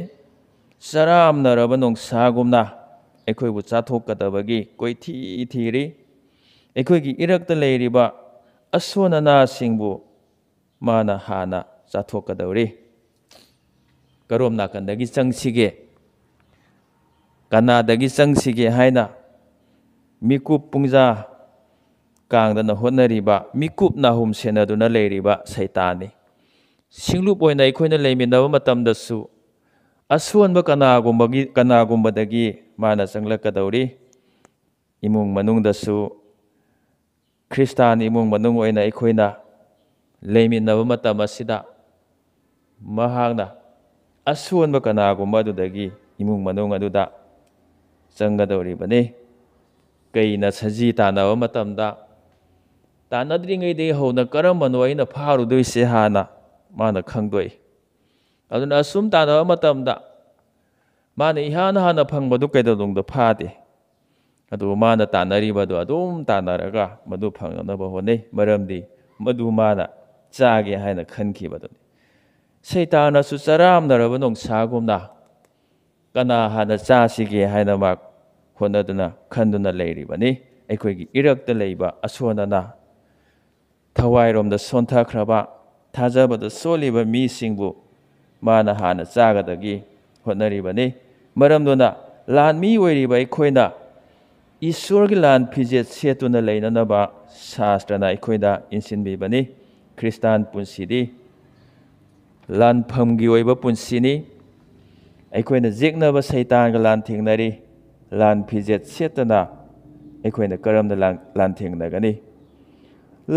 ꯆꯔꯥꯝꯅꯔꯕ ꯅꯣꯡꯁꯥꯒꯨꯝꯅ ꯑꯩꯈꯣꯏꯕꯨ ꯆꯥꯊꯣꯛꯀꯗꯕꯒꯤ ꯀꯣꯏꯊꯤ ꯊꯤꯔꯤ꯫ ꯑꯩꯈꯣꯏꯒꯤ ꯏꯔꯛꯇ ꯂꯩꯔꯤꯕ ꯑꯁꯣꯟ ꯑꯅꯥꯁꯤꯡꯕꯨ ꯃꯥꯅ ꯍꯥꯟꯅ ꯆꯥꯊꯣꯛꯀꯗꯧꯔꯤ꯫ ꯀꯔꯣꯝ ꯅꯥꯀꯟꯗꯒꯤ ꯆꯪꯁꯤꯒꯦ? ꯀꯅꯥꯗꯒꯤ ꯆꯪꯁꯤꯒꯦ ꯍꯥꯏꯅ ꯃꯤꯀꯨꯞ ꯄꯨꯡꯖꯥ ꯀꯥꯡꯗꯅ ꯍꯣꯠꯅꯔꯤꯕ, ꯃꯤꯀꯨꯞ ꯅꯥꯍꯨꯝ ꯁꯦꯟꯅꯗꯨꯅ ꯂꯩꯔꯤꯕ ꯁꯩꯇꯥꯟꯅꯤ꯫ ꯁꯤꯡꯂꯨꯞ ꯑꯣꯏꯅ ꯑꯩꯈꯣꯏꯅ ꯂꯩꯃꯤꯟꯅꯕ ꯃꯇꯝꯗꯁꯨ ꯑꯁꯣꯟꯕ ꯀꯅꯥꯒꯨꯝꯕꯒꯤ, ꯀꯅꯥꯒꯨꯝꯕꯗꯒꯤ ꯃꯥꯅ ꯆꯪꯂꯛꯀꯗꯧꯔꯤ꯫ ꯏꯃꯨꯡ ꯃꯅꯨꯡꯗꯁꯨ ꯈ꯭ꯔꯤꯁꯇꯥꯟ ꯏꯃꯨꯡ ꯃꯅꯨꯡ ꯑꯣꯏꯅ ꯑꯩꯈꯣꯏꯅ ꯂꯩꯃꯤꯟꯅꯕ ꯃꯇꯝ ꯑꯁꯤꯗ ꯃꯍꯥꯛꯅ ꯑꯁꯣꯟꯕ ꯀꯅꯥꯒꯨꯝꯕ ꯑꯗꯨꯗꯒꯤ ꯏꯃꯨꯡ ꯃꯅꯨꯡ ꯑꯗꯨꯗ ꯆꯪꯒꯗꯧꯔꯤꯕꯅꯤ꯫ ꯀꯩꯅ ꯁꯖꯤ ꯇꯥꯟꯅꯕ ꯃꯇꯝꯗ ꯇꯥꯟꯅꯗ꯭ꯔꯤꯉꯩꯗꯒꯤ ꯍꯧꯅ ꯀꯔꯝꯕꯅꯣ ꯑꯩꯅ ꯐꯥꯔꯨꯗꯣꯏꯁꯦ ꯍꯥꯟꯅ ꯃꯥꯅ ꯈꯪꯗꯣꯛꯏ꯫ ꯑꯗꯨꯅ ꯑꯁꯨꯝ ꯇꯥꯟꯅꯕ ꯃꯇꯝꯗ ꯃꯥꯅ ꯏꯍꯥꯟ ꯍꯥꯟꯅ ꯐꯪꯕꯗꯨ ꯀꯩꯗꯧꯅꯨꯡꯗ ꯐꯥꯗꯦ꯫ ꯑꯗꯨꯕꯨ ꯃꯥꯅ ꯇꯥꯟꯅꯔꯤꯕꯗꯨ ꯑꯗꯨꯝ ꯇꯥꯟꯅꯔꯒ ꯃꯗꯨ ꯐꯪꯅꯅꯕ ꯍꯣꯠꯅꯩ꯫ ꯃꯔꯝꯗꯤ ꯃꯗꯨ ꯃꯥꯅ ꯆꯥꯒꯦ ꯍꯥꯏꯅ ꯈꯟꯈꯤꯕꯗꯨꯅꯤ꯫ ꯁꯩꯇꯥꯟꯅꯁꯨ ꯆꯔꯥꯝꯅꯔꯕ ꯅꯣꯡꯁꯥꯒꯨꯝꯅ ꯀꯅꯥ ꯍꯥꯟꯅ ꯆꯥꯁꯤꯒꯦ ꯍꯥꯏꯅ ꯃꯥ ꯍꯣꯠꯅꯗꯨꯅ ꯈꯟꯗꯨꯅ ꯂꯩꯔꯤꯕꯅꯤ꯫ ꯑꯩꯈꯣꯏꯒꯤ ꯏꯔꯛꯇ ꯂꯩꯕ ꯑꯁꯣꯟ ꯑꯅꯥ, ꯊꯋꯥꯏꯔꯣꯝꯗ ꯁꯣꯟꯊꯈ꯭ꯔꯕ, ꯊꯥꯖꯕꯗ ꯁꯣꯜꯂꯤꯕ ꯃꯤꯁꯤꯡꯕꯨ ꯃꯥꯅ ꯍꯥꯟꯅ ꯆꯥꯒꯗꯒꯤ ꯍꯣꯠꯅꯔꯤꯕꯅꯤ꯫ ꯃꯔꯝꯗꯨꯅ ꯂꯥꯟꯃꯤ ꯑꯣꯏꯔꯤꯕ ꯑꯩꯈꯣꯏꯅ ꯏꯁꯣꯔꯒꯤ ꯂꯥꯟ ꯐꯤꯖꯦꯠ ꯁꯦꯠꯇꯨꯅ ꯂꯩꯅꯅꯕ ꯁꯥꯁꯇ꯭ꯔꯅ ꯑꯩꯈꯣꯏꯗ ꯏꯟꯁꯤꯟꯕꯤꯕꯅꯤ꯫ ꯈ꯭ꯔꯤꯁꯇꯥꯟ ꯄꯨꯟꯁꯤꯗꯤ ꯂꯥꯟꯐꯝꯒꯤ ꯑꯣꯏꯕ ꯄꯨꯟꯁꯤꯅꯤ꯫ ꯑꯩꯈꯣꯏꯅ ꯌꯦꯛꯅꯕ ꯁꯩꯇꯥꯟꯒ ꯂꯥꯟꯊꯦꯡꯅꯔꯤ꯫ ꯂꯥꯟ ꯐꯤꯖꯦꯠ ꯁꯦꯠꯇꯅ ꯑꯩꯈꯣꯏꯅ ꯀꯔꯝꯅ ꯂꯥꯟ-, ꯂꯥꯟꯊꯦꯡꯅꯒꯅꯤ?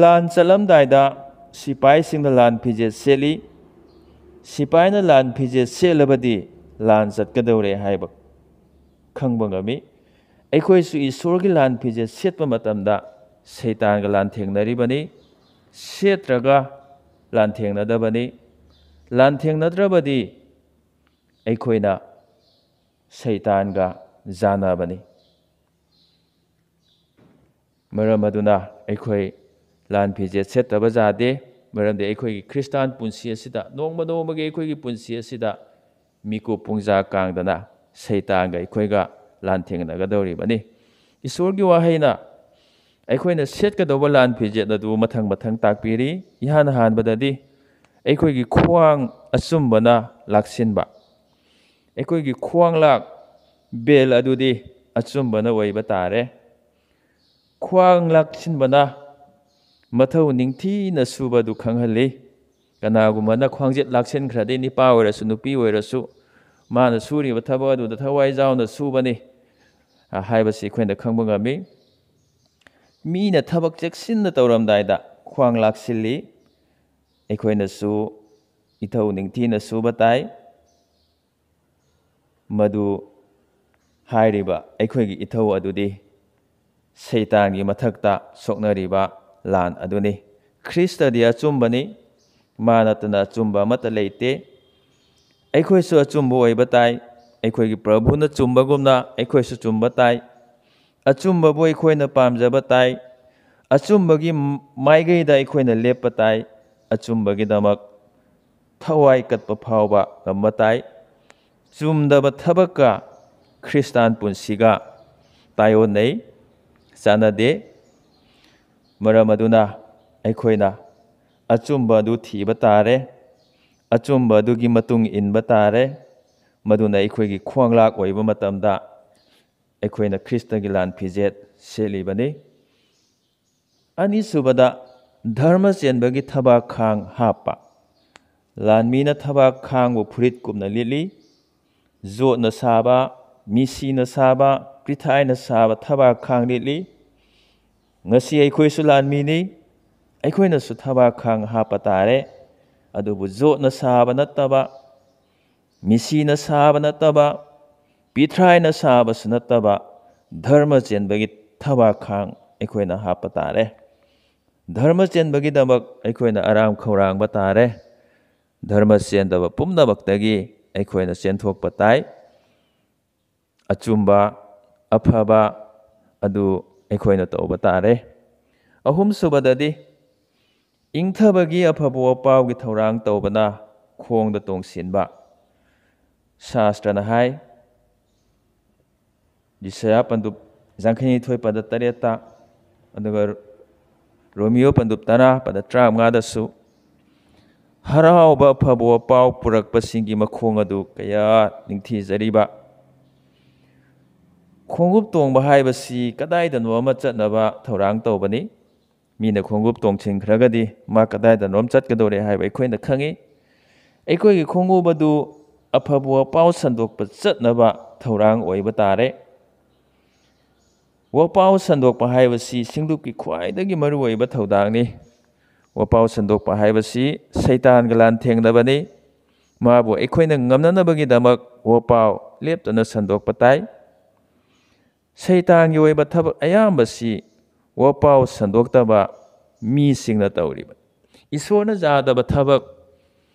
ꯂꯥꯟ ꯆꯠꯂꯝꯗꯥꯏꯗ ꯁꯤꯄꯥꯏꯁꯤꯡꯅ ꯂꯥꯟ ꯐꯤꯖꯦꯠ ꯁꯦꯠꯂꯤ꯫ ꯁꯤꯄꯥꯏꯅ ꯂꯥꯟ ꯐꯤꯖꯦꯠ ꯁꯦꯠꯂꯕꯗꯤ ꯂꯥꯟ ꯆꯠꯀꯗꯧꯔꯦ ꯍꯥꯏꯕ ꯈꯪꯕ ꯉꯝꯃꯤ꯫ ꯑꯩꯈꯣꯏꯁꯨ ꯏꯁꯣꯔꯒꯤ ꯂꯥꯟ ꯐꯤꯖꯦꯠ ꯁꯦꯠꯄ ꯃꯇꯝꯗ ꯁꯩꯇꯥꯟꯒ ꯂꯥꯟꯊꯦꯡꯅꯔꯤꯕꯅꯤ꯫ ꯁꯦꯠꯇ꯭ꯔꯒ ꯂꯥꯟꯊꯦꯡꯅꯗꯕꯅꯤ꯫ ꯂꯥꯟꯊꯦꯡꯅꯗ꯭ꯔꯕꯗꯤ ꯑꯩꯈꯣꯏꯅ ꯁꯩꯇꯥꯟꯒ ꯌꯥꯟꯅꯕꯅꯤ꯫ ꯃꯔꯝ ꯑꯗꯨꯅ ꯑꯩꯈꯣꯏ ꯂꯥꯟ ꯐꯤꯖꯦꯠ ꯁꯦꯠꯇꯕ ꯌꯥꯗꯦ꯫ ꯃꯔꯝꯗꯤ ꯑꯩꯈꯣꯏꯒꯤ ꯈ꯭ꯔꯤꯁꯇꯥꯟ ꯄꯨꯟꯁꯤ ꯑꯁꯤꯗ, ꯅꯣꯡꯃ ꯅꯣꯡꯃꯒꯤ ꯑꯩꯈꯣꯏꯒꯤ ꯄꯨꯟꯁꯤ ꯑꯁꯤꯗ ꯃꯤꯀꯨꯞ ꯄꯨꯡꯖꯥ ꯀꯥꯡꯗꯅ ꯁꯩꯇꯥꯟꯒ ꯑꯩꯈꯣꯏꯒ ꯂꯥꯟꯊꯦꯡꯅꯒꯗꯧꯔꯤꯕꯅꯤ꯫ ꯏꯁꯣꯔꯒꯤ ꯋꯥꯍꯩꯅ ꯑꯩꯈꯣꯏꯅ ꯁꯦꯠꯀꯗꯧꯕ ꯂꯥꯟ ꯐꯤꯖꯦꯠ ꯑꯗꯨ ꯃꯊꯪ ꯃꯊꯪ ꯇꯥꯛꯄꯤꯔꯤ꯫ ꯏꯍꯥꯟ ꯍꯥꯟꯕꯗꯗꯤ ꯑꯩꯈꯣꯏꯒꯤ ꯈ꯭ꯋꯥꯡ ꯑꯆꯨꯝꯕꯅ ꯂꯥꯛꯁꯤꯟꯕ, ꯑꯩꯈꯣꯏꯒꯤ ꯈ꯭ꯋꯥꯡꯂꯥꯛ, ꯕꯦꯜ ꯑꯗꯨꯗꯤ ꯑꯆꯨꯝꯕꯅ ꯑꯣꯏꯕ ꯇꯥꯔꯦ꯫ ꯈ꯭ꯋꯥꯡ ꯂꯥꯛꯁꯤꯟꯕꯅ ꯃꯊꯧ ꯅꯤꯡꯊꯤꯅ ꯁꯨꯕꯗꯨ ꯈꯪꯍꯜꯂꯤ꯫ ꯀꯅꯥꯒꯨꯝꯕꯅ ꯈ꯭ꯋꯥꯡꯖꯦꯠ ꯂꯥꯛꯁꯤꯟꯈ꯭ꯔꯗꯤ, ꯅꯨꯄꯥ ꯑꯣꯏꯔꯁꯨ ꯅꯨꯄꯤ ꯑꯣꯏꯔꯁꯨ, ꯃꯥꯅ ꯁꯨꯔꯤꯕ ꯊꯕꯛ ꯑꯗꯨꯗ ꯊꯋꯥꯏ ꯌꯥꯎꯅ ꯁꯨꯕꯅꯤ, ꯑ, ꯍꯥꯏꯕꯁꯤ ꯑꯩꯈꯣꯏꯅ ꯈꯪꯕ ꯉꯝꯃꯤ꯫ ꯃꯤꯅ ꯊꯕꯛ ꯆꯦꯛꯁꯤꯟꯅ ꯇꯧꯔꯝꯗꯥꯏꯗ ꯈ꯭ꯋꯥꯡ ꯂꯥꯛꯁꯤꯜꯂꯤ꯫ ꯑꯩꯈꯣꯏꯅꯁꯨ ꯏꯊꯧ ꯅꯤꯡꯊꯤꯅ ꯁꯨꯕ ꯇꯥꯏ꯫ ꯃꯗꯨ ꯍꯥꯏꯔꯤꯕ ꯑꯩꯈꯣꯏꯒꯤ ꯏꯊꯧ ꯑꯗꯨꯗꯤ ꯁꯩꯇꯥꯟꯒꯤ ꯃꯊꯛꯇ ꯁꯣꯛꯅꯔꯤꯕ ꯂꯥꯟ ꯑꯗꯨꯅꯤ꯫ ꯈ꯭ꯔꯤꯁꯇꯗꯤ ꯑꯆꯨꯝꯕꯅꯤ, ꯃꯥ ꯅꯠꯇꯅ ꯑꯆꯨꯝꯕ ꯑꯃꯠꯇ ꯂꯩꯇꯦ꯫ ꯑꯩꯈꯣꯏꯁꯨ ꯑꯆꯨꯝꯕ ꯑꯣꯏꯕ ꯇꯥꯏ꯫ ꯑꯩꯈꯣꯏꯒꯤ ꯄ꯭ꯔꯚꯨꯅ ꯆꯨꯝꯕꯒꯨꯝꯅ ꯑꯩꯈꯣꯏꯁꯨ ꯆꯨꯝꯕ ꯇꯥꯏ꯫ ꯑꯆꯨꯝꯕꯕꯨ ꯑꯩꯈꯣꯏꯅ ꯄꯥꯝꯖꯕ ꯇꯥꯏ꯫ ꯑꯆꯨꯝꯕꯒꯤ ꯃꯥꯏꯀꯩꯗ ꯑꯩꯈꯣꯏꯅ ꯂꯦꯞꯄ ꯇꯥꯏ꯫ ꯑꯆꯨꯝꯕꯒꯤꯗꯃꯛ ꯊꯋꯥꯏ ꯀꯠꯄ ꯐꯥꯎꯕ ꯉꯝꯕ ꯇꯥꯏ꯫ ꯆꯨꯝꯗꯕ ꯊꯕꯛꯀ ꯈ꯭ꯔꯤꯁꯇꯥꯟ ꯄꯨꯟꯁꯤꯒ ꯇꯥꯏꯑꯣꯟꯅꯩ, ꯆꯥꯟꯅꯗꯦ꯫ ꯃꯔꯝ ꯑꯗꯨꯅ ꯑꯩꯈꯣꯏꯅ ꯑꯆꯨꯝꯕ ꯑꯗꯨ ꯊꯤꯕ ꯇꯥꯔꯦ, ꯑꯆꯨꯝꯕ ꯑꯗꯨꯒꯤ ꯃꯇꯨꯡ ꯏꯟꯕ ꯇꯥꯔꯦ꯫ ꯃꯗꯨꯅ ꯑꯩꯈꯣꯏꯒꯤ ꯈ꯭ꯋꯥꯡꯂꯥꯛ ꯑꯣꯏꯕ ꯃꯇꯝꯗ ꯑꯩꯈꯣꯏꯅ ꯈ꯭ꯔꯤꯁꯇꯒꯤ ꯂꯥꯟ ꯐꯤꯖꯦꯠ ꯁꯦꯠꯂꯤꯕꯅꯤ꯫ ꯑꯅꯤꯁꯨꯕꯗ, ꯙꯔꯃ ꯆꯦꯟꯕꯒꯤ ꯊꯕꯥꯛ ꯈꯥꯡ ꯍꯥꯞꯄ꯫ ꯂꯥꯟꯃꯤꯅ ꯊꯕꯥꯛ ꯈꯥꯡꯕꯨ ꯐꯨꯔꯤꯠ ꯀꯨꯞꯅ ꯂꯤꯠꯂꯤ꯫ ꯖꯣꯠꯅ ꯁꯥꯕ, ꯃꯤꯁꯤꯅ ꯁꯥꯕ, ꯄ꯭ꯔꯤꯊꯥꯏꯅ ꯁꯥꯕ ꯊꯕꯥꯛ ꯈꯥꯡ ꯂꯤꯠꯂꯤ꯫ ꯉꯁꯤ ꯑꯩꯈꯣꯏꯁꯨ ꯂꯥꯟꯃꯤꯅꯤ, ꯑꯩꯈꯣꯏꯅꯁꯨ ꯊꯕꯥꯛ ꯈꯥꯡ ꯍꯥꯞꯄ ꯇꯥꯔꯦ꯫ ꯑꯗꯨꯕꯨ ꯖꯣꯠꯅ ꯁꯥꯕ ꯅꯠꯇꯕ, ꯃꯤꯁꯤꯅ ꯁꯥꯕ ꯅꯠꯇꯕ, ꯄꯤꯊ꯭ꯔꯥꯏꯅ ꯁꯥꯕꯁꯨ ꯅꯠꯇꯕ, ꯙꯔꯃ ꯆꯦꯟꯕꯒꯤ ꯊꯕꯥꯛꯈꯥꯡ ꯑꯩꯈꯣꯏꯅ ꯍꯥꯞꯄ ꯇꯥꯔꯦ꯫ ꯙꯔꯃ ꯆꯦꯟꯕꯒꯤꯗꯃꯛ ꯑꯩꯈꯣꯏꯅ ꯑꯔꯥꯝ ꯈꯧꯔꯥꯡꯕ ꯇꯥꯔꯦ꯫ ꯙꯔꯃ ꯆꯦꯟꯗꯕ ꯄꯨꯝꯅꯃꯛꯇꯒꯤ ꯑꯩꯈꯣꯏꯅ ꯆꯦꯟꯊꯣꯛꯄ ꯇꯥꯏ꯫ ꯑꯆꯨꯝꯕ, ꯑꯐꯕ ꯑꯗꯨ ꯑꯩꯈꯣꯏꯅ ꯇꯧꯕ ꯇꯥꯔꯦ꯫ ꯑꯍꯨꯝꯁꯨꯕꯗꯗꯤ, ꯏꯪꯊꯕꯒꯤ ꯑꯐꯕ ꯋꯥꯄꯥꯎꯒꯤ ꯊꯧꯔꯥꯡ ꯇꯧꯕꯅ ꯈꯣꯡꯗ ꯇꯣꯡꯁꯤꯟꯕ꯫ ꯁꯥꯁꯇ꯭ꯔꯅ ꯍꯥꯏ, ꯖꯤꯁꯌꯥ ꯄꯟꯗꯨꯞ ꯌꯥꯡꯈꯩꯅꯤꯊꯣꯏ ꯄꯗ ꯇꯔꯦꯠꯇ, ꯑꯗꯨꯒ ꯔꯣꯃꯤꯌꯣ ꯄꯟꯗꯨꯞ ꯇꯔꯥ ꯄꯗ ꯇꯔꯥꯃꯉꯥꯗꯁꯨ, ꯍꯔꯥꯎꯕ ꯑꯐꯕ ꯋꯥꯄꯥꯎ ꯄꯨꯔꯛꯄꯁꯤꯡꯒꯤ ꯃꯈꯣꯡ ꯑꯗꯨ ꯀꯌꯥ ꯅꯤꯡꯊꯤꯖꯔꯤꯕ꯫ ꯈꯣꯡꯎꯞ ꯇꯣꯡꯕ ꯍꯥꯏꯕꯁꯤ ꯀꯗꯥꯏꯗꯅꯣ ꯑꯃ ꯆꯠꯅꯕ ꯊꯧꯔꯥꯡ ꯇꯧꯕꯅꯤ꯫ ꯃꯤꯅ ꯈꯣꯡꯎꯞ ꯇꯣꯡꯁꯤꯟꯈ꯭ꯔꯒꯗꯤ ꯃꯥ ꯀꯗꯥꯏꯗꯅꯣꯝ ꯆꯠꯀꯗꯧꯔꯦ ꯍꯥꯏꯕ ꯑꯩꯈꯣꯏꯅ ꯈꯪꯉꯤ꯫ ꯑꯩꯈꯣꯏꯒꯤ ꯈꯣꯡꯎꯞ ꯑꯗꯨ ꯑꯐꯕ ꯋꯥꯄꯥꯎ ꯁꯟꯗꯣꯛꯄ ꯆꯠꯅꯕ ꯊꯧꯔꯥꯡ ꯑꯣꯏꯕ ꯇꯥꯔꯦ꯫ ꯋꯥꯄꯥꯎ ꯁꯟꯗꯣꯛꯄ ꯍꯥꯏꯕꯁꯤ ꯁꯤꯡꯂꯨꯞꯀꯤ ꯈ꯭ꯋꯥꯏꯗꯒꯤ ꯃꯔꯨꯑꯣꯏꯕ ꯊꯧꯗꯥꯡꯅꯤ꯫ ꯋꯥꯄꯥꯎ ꯁꯟꯗꯣꯛꯄ ꯍꯥꯏꯕꯁꯤ ꯁꯩꯇꯥꯟꯒ ꯂꯥꯟꯊꯦꯡꯅꯕꯅꯤ꯫ ꯃꯥꯕꯨ ꯑꯩꯈꯣꯏꯅ ꯉꯝꯅꯅꯕꯒꯤꯗꯃꯛ ꯋꯥꯄꯥꯎ ꯂꯦꯞꯇꯅ ꯁꯟꯗꯣꯛꯄ ꯇꯥꯏ꯫ ꯁꯩꯇꯥꯟꯒꯤ ꯑꯣꯏꯕ ꯊꯕꯛ ꯑꯌꯥꯝꯕꯁꯤ ꯋꯥꯄꯥꯎ ꯁꯟꯗꯣꯛꯇꯕ ꯃꯤꯁꯤꯡꯅ ꯇꯧꯔꯤꯕ꯫ ꯏꯁꯣꯔꯅ ꯌꯥꯗꯕ ꯊꯕꯛ,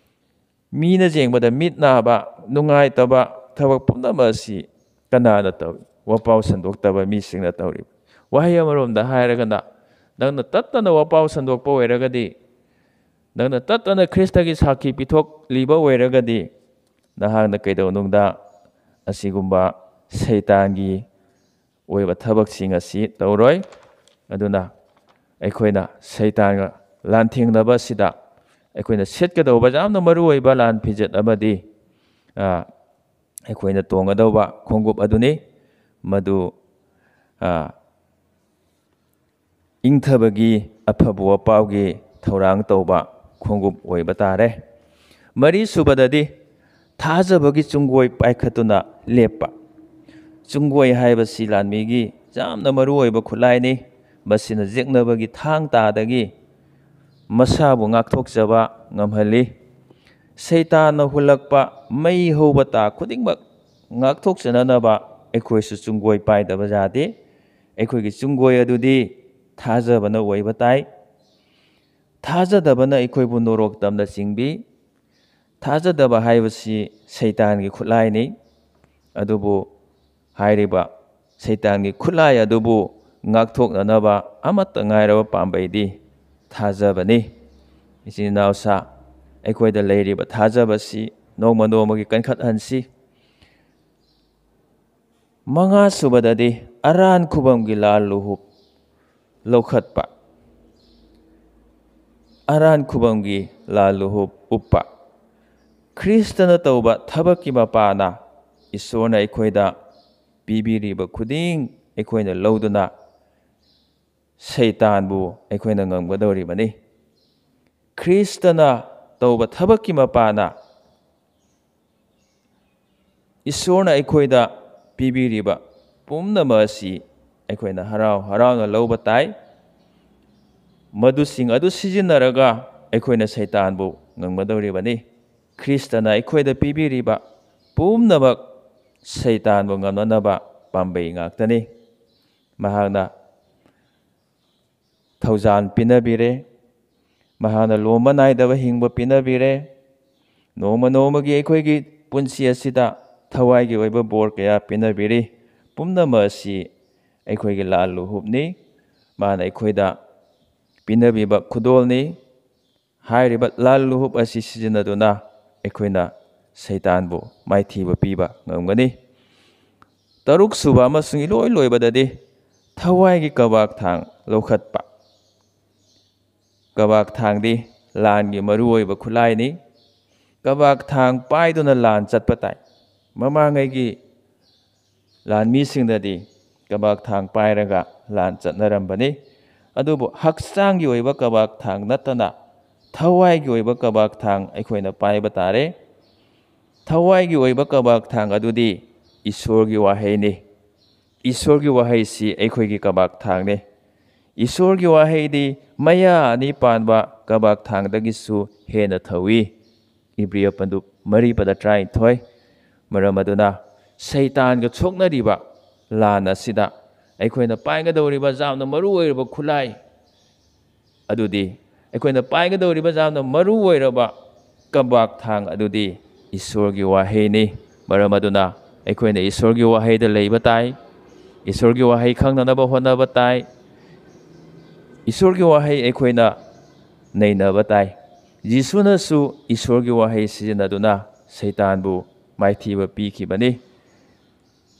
ꯃꯤꯅ ꯌꯦꯡꯕꯗ ꯃꯤꯠ ꯅꯥꯕ, ꯅꯨꯡꯉꯥꯏꯇꯕ ꯊꯕꯛ ꯄꯨꯝꯅꯃꯛ ꯑꯁꯤ ꯀꯅꯥꯅ ꯇꯧꯏ? ꯋꯥꯄꯥꯎ ꯁꯟꯗꯣꯛꯇꯕ ꯃꯤꯁꯤꯡꯅ ꯇꯧꯔꯤꯕ꯫ ꯋꯥꯍꯩ ꯑꯃꯔꯣꯝꯗ ꯍꯥꯏꯔꯒꯅ, ꯅꯪꯅ ꯇꯠꯇꯅ ꯋꯥꯄꯥꯎ ꯁꯟꯗꯣꯛꯄ ꯑꯣꯏꯔꯒꯗꯤ, ꯅꯪꯅ ꯇꯠꯇꯅ ꯈ꯭ꯔꯤꯁꯇꯒꯤ ꯁꯥꯈꯤ ꯄꯤꯊꯣꯛꯂꯤꯕ ꯑꯣꯏꯔꯒꯗꯤ, ꯅꯍꯥꯛꯅ ꯀꯩꯗꯧꯅꯨꯡꯗ ꯑꯁꯤꯒꯨꯝꯕ ꯁꯩꯇꯥꯟꯒꯤ ꯑꯣꯏꯕ ꯊꯕꯛꯁꯤꯡ ꯑꯁꯤ ꯇꯧꯔꯣꯏ꯫ ꯑꯗꯨꯅ ꯑꯩꯈꯣꯏꯅ ꯁꯩꯇꯥꯟꯒ ꯂꯥꯟꯊꯦꯡꯅꯕ ꯑꯁꯤꯗ ꯑꯩꯈꯣꯏꯅ ꯁꯦꯠꯀꯗꯧꯕ ꯌꯥꯝꯅ ꯃꯔꯨꯑꯣꯏꯕ ꯂꯥꯟ ꯐꯤꯖꯦꯠ ꯑꯃꯗꯤ, ꯑ, ꯑꯩꯈꯣꯏꯅ ꯇꯣꯡꯒꯗꯧꯕ ꯈꯣꯡꯎꯞ ꯑꯗꯨꯅꯤ꯫ ꯃꯗꯨ, ꯑ, ꯏꯪꯊꯕꯒꯤ ꯑꯐꯕ ꯋꯥꯄꯥꯎꯒꯤ ꯊꯧꯔꯥꯡ ꯇꯧꯕ ꯈꯣꯡꯎꯞ ꯑꯣꯏꯕ ꯇꯥꯔꯦ꯫ ꯃꯔꯤꯁꯨꯕꯗꯗꯤ, ꯊꯥꯖꯕꯒꯤ ꯆꯨꯡꯒꯣꯏ ꯄꯥꯏꯈꯠꯇꯨꯅ ꯂꯦꯞꯄ꯫ ꯆꯨꯡꯒꯣꯏ ꯍꯥꯏꯕꯁꯤ ꯂꯥꯟꯃꯤꯒꯤ ꯌꯥꯝꯅ ꯃꯔꯨꯑꯣꯏꯕ ꯈꯨꯠꯂꯥꯏꯅꯤ꯫ ꯃꯁꯤꯅ ꯌꯦꯛꯅꯕꯒꯤ ꯊꯥꯡ ꯇꯥꯗꯒꯤ ꯃꯁꯥꯕꯨ ꯉꯥꯛꯊꯣꯛꯆꯕ ꯉꯝꯍꯜꯂꯤ꯫ ꯁꯩꯇꯥꯟꯅ ꯍꯨꯜꯂꯛꯄ ꯃꯩ ꯍꯧꯕ ꯇꯥ ꯈꯨꯗꯤꯡꯃꯛ ꯉꯥꯛꯊꯣꯛꯆꯅꯅꯕ ꯑꯩꯈꯣꯏꯁꯨ ꯆꯨꯡꯒꯣꯏ ꯄꯥꯏꯗꯕ ꯌꯥꯗꯦ꯫ ꯑꯩꯈꯣꯏꯒꯤ ꯆꯨꯡꯒꯣꯏ ꯑꯗꯨꯗꯤ ꯊꯥꯖꯕꯅ ꯑꯣꯏꯕ ꯇꯥꯏ꯫ ꯊꯥꯖꯗꯕꯅ ꯑꯩꯈꯣꯏꯕꯨ ꯅꯣꯔꯣꯛ ꯇꯝꯅ ꯆꯤꯡꯕꯤ꯫ ꯊꯥꯖꯗꯕ ꯍꯥꯏꯕꯁꯤ ꯁꯩꯇꯥꯟꯒꯤ ꯈꯨꯠꯂꯥꯏꯅꯤ꯫ ꯑꯗꯨꯕꯨ ꯍꯥꯏꯔꯤꯕ ꯁꯩꯇꯥꯟꯒꯤ ꯈꯨꯠꯂꯥꯏ ꯑꯗꯨꯕꯨ ꯉꯥꯛꯊꯣꯛꯅꯅꯕ ꯑꯃꯠꯇ ꯉꯥꯏꯔꯕ ꯄꯥꯝꯕꯩꯗꯤ ꯊꯥꯖꯕꯅꯤ꯫ ꯏꯆꯤꯟ ꯏꯅꯥꯎꯁꯥ, ꯑꯩꯈꯣꯏꯗ ꯂꯩꯔꯤꯕ ꯊꯥꯖꯕꯁꯤ ꯅꯣꯡꯃ ꯅꯣꯡꯃꯒꯤ ꯀꯟꯈꯠꯍꯟꯁꯤ꯫ ꯃꯉꯥ ꯁꯨꯕꯗꯗꯤ ꯑꯔꯥꯟ ꯈꯨꯕꯝꯒꯤ ꯂꯥꯜ ꯂꯨꯍꯨꯞ ꯂꯧꯈꯠꯄ꯫ ꯑꯔꯥꯟ ꯈꯨꯕꯝꯒꯤ ꯂꯥꯜ ꯂꯨꯍꯨꯞ ꯎꯞꯄ꯫ ꯈ꯭ꯔꯤꯁꯇꯅ ꯇꯧꯕ ꯊꯕꯛꯀꯤ ꯃꯄꯥꯅ ꯏꯁꯣꯔꯅ ꯑꯩꯈꯣꯏꯗ ꯄꯤꯕꯤꯔꯤꯕ ꯈꯨꯗꯤꯡ ꯑꯩꯈꯣꯏꯅ ꯂꯧꯗꯨꯅ ꯁꯩꯇꯥꯟꯕꯨ ꯑꯩꯈꯣꯏꯅ ꯉꯝꯒꯗꯧꯔꯤꯕꯅꯤ꯫ ꯈ꯭ꯔꯤꯁꯇꯅ ꯇꯧꯕ ꯊꯕꯛꯀꯤ ꯃꯄꯥꯅ ꯏꯁꯣꯔꯅ ꯑꯩꯈꯣꯏꯗ ꯄꯤꯕꯤꯔꯤꯕ ꯄꯨꯝꯅꯃꯛ ꯑꯁꯤ ꯑꯩꯈꯣꯏꯅ ꯍꯔꯥꯎ ꯍꯔꯥꯎꯅ ꯂꯧꯕ ꯇꯥꯏ꯫ ꯃꯗꯨꯁꯤꯡ ꯑꯗꯨ ꯁꯤꯖꯤꯟꯅꯔꯒ ꯑꯩꯈꯣꯏꯅ ꯁꯩꯇꯥꯟꯕꯨ ꯉꯝꯒꯗꯧꯔꯤꯕꯅꯤ꯫ ꯈ꯭ꯔꯤꯁꯇꯅ ꯑꯩꯈꯣꯏꯗ ꯄꯤꯕꯤꯔꯤꯕ ꯄꯨꯝꯅꯃꯛ ꯁꯩꯇꯥꯟꯕꯨ ꯉꯝꯅꯅꯕ ꯄꯥꯝꯕꯩ ꯉꯥꯛꯇꯅꯤ꯫ ꯃꯍꯥꯛꯅ ꯊꯧꯖꯥꯜ ꯄꯤꯅꯕꯤꯔꯦ꯫ ꯃꯍꯥꯛꯅ ꯂꯣꯝꯕ ꯅꯥꯏꯗꯕ ꯍꯤꯡꯕ ꯄꯤꯅꯕꯤꯔꯦ꯫ ꯅꯣꯡꯃ ꯅꯣꯡꯃꯒꯤ ꯑꯩꯈꯣꯏꯒꯤ ꯄꯨꯟꯁꯤ ꯑꯁꯤꯗ ꯊꯋꯥꯏꯒꯤ ꯑꯣꯏꯕ ꯕꯣꯔ ꯀꯌꯥ ꯄꯤꯅꯕꯤꯔꯤ꯫ ꯄꯨꯝꯅꯃꯛ ꯑꯁꯤ ꯑꯩꯈꯣꯏꯒꯤ ꯂꯥꯜ ꯂꯨꯍꯨꯞꯅꯤ꯫ ꯃꯥꯅ ꯑꯩꯈꯣꯏꯗ ꯄꯤꯅꯕꯤꯕ ꯈꯨꯗꯣꯜꯅꯤ꯫ ꯍꯥꯏꯔꯤꯕ ꯂꯥꯜ ꯂꯨꯍꯨꯞ ꯑꯁꯤ ꯁꯤꯖꯤꯟꯅꯗꯨꯅ ꯑꯩꯈꯣꯏꯅ ꯁꯩꯇꯥꯟꯕꯨ ꯃꯥꯏꯊꯤꯕ ꯄꯤꯕ ꯉꯝꯒꯅꯤ꯫ ꯇꯔꯨꯛ ꯁꯨꯕ ꯑꯃꯁꯨꯡ ꯏꯂꯣꯏ ꯂꯣꯏꯕꯗꯗꯤ ꯊꯋꯥꯏꯒꯤ ꯀꯕꯥꯛ ꯊꯥꯡ ꯂꯧꯈꯠꯄ꯫ ꯀꯕꯥꯛ ꯊꯥꯡꯗꯤ ꯂꯥꯟꯒꯤ ꯃꯔꯨꯑꯣꯏꯕ ꯈꯨꯠꯂꯥꯏꯅꯤ꯫ ꯀꯕꯥꯛ ꯊꯥꯡ ꯄꯥꯏꯗꯨꯅ ꯂꯥꯟ ꯆꯠꯄ ꯇꯥꯏ꯫ ꯃꯃꯥꯡꯉꯩꯒꯤ ꯂꯥꯟꯃꯤꯁꯤꯡꯅꯗꯤ ꯀꯕꯥꯛ ꯊꯥꯡ ꯄꯥꯏꯔꯒ ꯂꯥꯟ ꯆꯠꯅꯔꯝꯕꯅꯤ꯫ ꯑꯗꯨꯕꯨ ꯍꯛꯆꯥꯡꯒꯤ ꯑꯣꯏꯕ ꯀꯕꯥꯛ ꯊꯥꯡ ꯅꯠꯇꯅ ꯊꯋꯥꯏꯒꯤ ꯑꯣꯏꯕ ꯀꯕꯥꯛ ꯊꯥꯡ ꯑꯩꯈꯣꯏꯅ ꯄꯥꯏꯕ ꯇꯥꯔꯦ꯫ ꯊꯋꯥꯏꯒꯤ ꯑꯣꯏꯕ ꯀꯕꯥꯛ ꯊꯥꯡ ꯑꯗꯨꯗꯤ ꯏꯁꯣꯔꯒꯤ ꯋꯥꯍꯩꯅꯤ꯫ ꯏꯁꯣꯔꯒꯤ ꯋꯥꯍꯩꯁꯤ ꯑꯩꯈꯣꯏꯒꯤ ꯀꯕꯥꯛ ꯊꯥꯡꯅꯤ꯫ ꯏꯁꯣꯔꯒꯤ ꯋꯥꯍꯩꯗꯤ ꯃꯌꯥ ꯑꯅꯤ ꯄꯥꯟꯕ ꯀꯕꯥꯛ ꯊꯥꯡꯗꯒꯤꯁꯨ ꯍꯦꯟꯅ ꯊꯧꯏ꯫ ꯏꯕ꯭ꯔꯤꯌ ꯄꯟꯗꯨꯞ ꯃꯔꯤ ꯄꯗ ꯇꯔꯥꯅꯤꯊꯣꯏ꯫ ꯃꯔꯝ ꯑꯗꯨꯅ ꯁꯩꯇꯥꯟꯒ ꯁꯣꯛꯅꯔꯤꯕ ꯂꯥꯟ ꯑꯁꯤꯗ ꯑꯩꯈꯣꯏꯅ ꯄꯥꯏꯒꯗꯧꯔꯤꯕ ꯌꯥꯝꯅ ꯃꯔꯨ ꯑꯣꯏꯔꯕ ꯈꯨꯠꯂꯥꯏ ꯑꯗꯨꯗꯤ, ꯑꯩꯈꯣꯏꯅ ꯄꯥꯏꯒꯗꯧꯔꯤꯕ ꯌꯥꯝꯅ ꯃꯔꯨ ꯑꯣꯏꯔꯕ ꯀꯕꯥꯛ ꯊꯥꯡ ꯑꯗꯨꯗꯤ ꯏꯁꯣꯔꯒꯤ ꯋꯥꯍꯩꯅꯤ꯫ ꯃꯔꯝ ꯑꯗꯨꯅ ꯑꯩꯈꯣꯏꯅ ꯏꯁꯣꯔꯒꯤ ꯋꯥꯍꯩꯗ ꯂꯩꯕ ꯇꯥꯏ꯫ ꯏꯁꯣꯔꯒꯤ ꯋꯥꯍꯩ ꯈꯪꯅꯅꯕ ꯍꯣꯠꯅꯕ ꯇꯥꯏ꯫ ꯏꯁꯣꯔꯒꯤ ꯋꯥꯍꯩ ꯑꯩꯈꯣꯏꯅ ꯅꯩꯅꯕ ꯇꯥꯏ꯫ ꯖꯤꯁꯨꯅꯁꯨ ꯏꯁꯣꯔꯒꯤ ꯋꯥꯍꯩ ꯁꯤꯖꯤꯟꯅꯗꯨꯅ ꯁꯩꯇꯥꯟꯕꯨ ꯃꯥꯏꯊꯤꯕ ꯄꯤꯈꯤꯕꯅꯤ꯫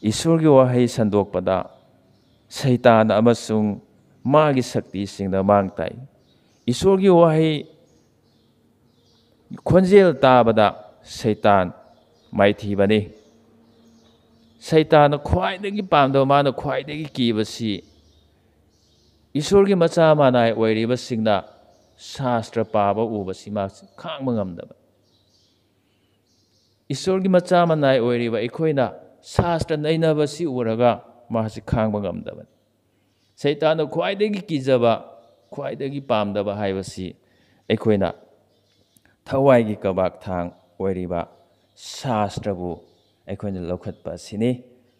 ꯏꯁꯣꯔꯒꯤ ꯋꯥꯍꯩ ꯁꯟꯗꯣꯛꯄꯗ ꯁꯩꯇꯥꯟ ꯑꯃꯁꯨꯡ ꯃꯥꯒꯤ ꯁꯛꯇꯤꯁꯤꯡꯅ ꯃꯥꯡ ꯇꯥꯛꯏ꯫ ꯏꯁꯣꯔꯒꯤ ꯋꯥꯍꯩ ꯈꯣꯟꯖꯦꯜ ꯇꯥꯕꯗ ꯁꯩꯇꯥꯟ ꯃꯥꯏꯊꯤꯕꯅꯤ꯫ ꯁꯩꯇꯥꯟꯅ ꯈ꯭ꯋꯥꯏꯗꯒꯤ ꯄꯥꯝꯗꯕ, ꯃꯥꯅ ꯈ꯭ꯋꯥꯏꯗꯒꯤ ꯀꯤꯕꯁꯤ ꯏꯁꯣꯔꯒꯤ ꯃꯆꯥ ꯃꯅꯥꯏ ꯑꯣꯏꯔꯤꯕꯁꯤꯡꯅ ꯁꯥꯁꯇ꯭ꯔ ꯄꯥꯕ ꯎꯕꯁꯤ ꯃꯥ ꯈꯥꯡꯕ ꯉꯝꯗꯕ꯫ ꯏꯁꯣꯔꯒꯤ ꯃꯆꯥ ꯃꯅꯥꯏ ꯑꯣꯏꯔꯤꯕ ꯑꯩꯈꯣꯏꯅ ꯁꯥꯁꯇ꯭ꯔ ꯅꯩꯅꯕꯁꯤ ꯎꯔꯒ ꯃꯥꯁꯤ ꯈꯥꯡꯕ ꯉꯝꯗꯕꯅꯤ꯫ ꯁꯩꯇꯥꯟꯅ ꯈ꯭ꯋꯥꯏꯗꯒꯤ ꯀꯤꯖꯕ, ꯈ꯭ꯋꯥꯏꯗꯒꯤ ꯄꯥꯝꯗꯕ ꯍꯥꯏꯕꯁꯤ ꯑꯩꯈꯣꯏꯅ ꯊꯋꯥꯏꯒꯤ ꯀꯕꯥꯛ ꯊꯥꯡ ꯑꯣꯏꯔꯤꯕ ꯁꯥꯁꯇ꯭ꯔꯕꯨ ꯑꯩꯈꯣꯏꯅ ꯂꯧꯈꯠꯄ ꯑꯁꯤꯅꯤ꯫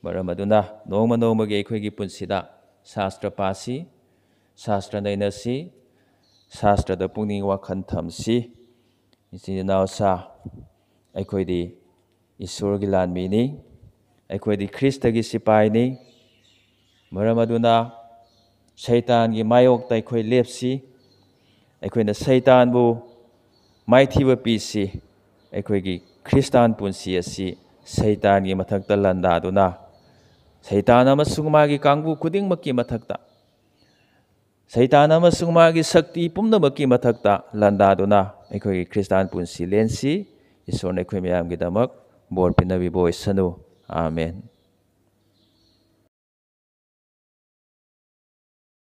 ꯃꯔꯝ ꯑꯗꯨꯅ ꯅꯣꯡꯃ ꯅꯣꯡꯃꯒꯤ ꯑꯩꯈꯣꯏꯒꯤ ꯄꯨꯟꯁꯤꯗ ꯁꯥꯁꯇ꯭ꯔ ꯄꯥꯁꯤ, ꯁꯥꯁꯇ꯭ꯔ ꯅꯩꯅꯁꯤ, ꯁꯥꯁꯇ꯭ꯔꯗ ꯄꯨꯛꯅꯤꯡ ꯋꯥꯈꯜ ꯊꯝꯁꯤ꯫ ꯏꯆꯤꯟ ꯏꯅꯥꯎꯁꯥ, ꯑꯩꯈꯣꯏꯗꯤ ꯏꯁꯣꯔꯒꯤ ꯂꯥꯟꯃꯤꯅꯤ, ꯑꯩꯈꯣꯏꯗꯤ ꯈ꯭ꯔꯤꯁꯇꯒꯤ ꯁꯤꯄꯥꯏꯅꯤ꯫ ꯃꯔꯝ ꯑꯗꯨꯅ ꯁꯩꯇꯥꯟꯒꯤ ꯃꯥꯌꯣꯛꯇ ꯑꯩꯈꯣꯏ ꯂꯦꯞꯁꯤ꯫ ꯑꯩꯈꯣꯏꯅ ꯁꯩꯇꯥꯟꯕꯨ ꯃꯥꯏꯊꯤꯕ ꯄꯤꯁꯤ꯫ ꯑꯩꯈꯣꯏꯒꯤ ꯈ꯭ꯔꯤꯁꯇꯥꯟ ꯄꯨꯟꯁꯤ ꯑꯁꯤ ꯁꯩꯇꯥꯟꯒꯤ ꯃꯊꯛꯇ ꯂꯥꯟꯗꯥꯗꯨꯅ, ꯁꯩꯇꯥꯟ ꯑꯃꯁꯨꯡ ꯃꯥꯒꯤ ꯀꯥꯡꯕꯨ ꯈꯨꯗꯤꯡꯃꯛꯀꯤ ꯃꯊꯛꯇ, ꯁꯩꯇꯥꯟ ꯑꯃꯁꯨꯡ ꯃꯥꯒꯤ ꯁꯛꯇꯤ ꯄꯨꯝꯅꯃꯛꯀꯤ ꯃꯊꯛꯇ ꯂꯥꯟꯗꯥꯗꯨꯅ ꯑꯩꯈꯣꯏꯒꯤ ꯈ꯭ꯔꯤꯁꯇꯥꯟ ꯄꯨꯟꯁꯤ ꯂꯦꯟꯁꯤ꯫ ꯏꯁꯣꯔꯅ ꯑꯩꯈꯣꯏ ꯃꯌꯥꯝꯒꯤꯗꯃꯛ ꯕꯣꯔ ꯄꯤꯅꯕꯤꯕ ꯑꯣꯏꯁꯅꯨ꯫ ꯑꯥꯃꯦꯟ꯫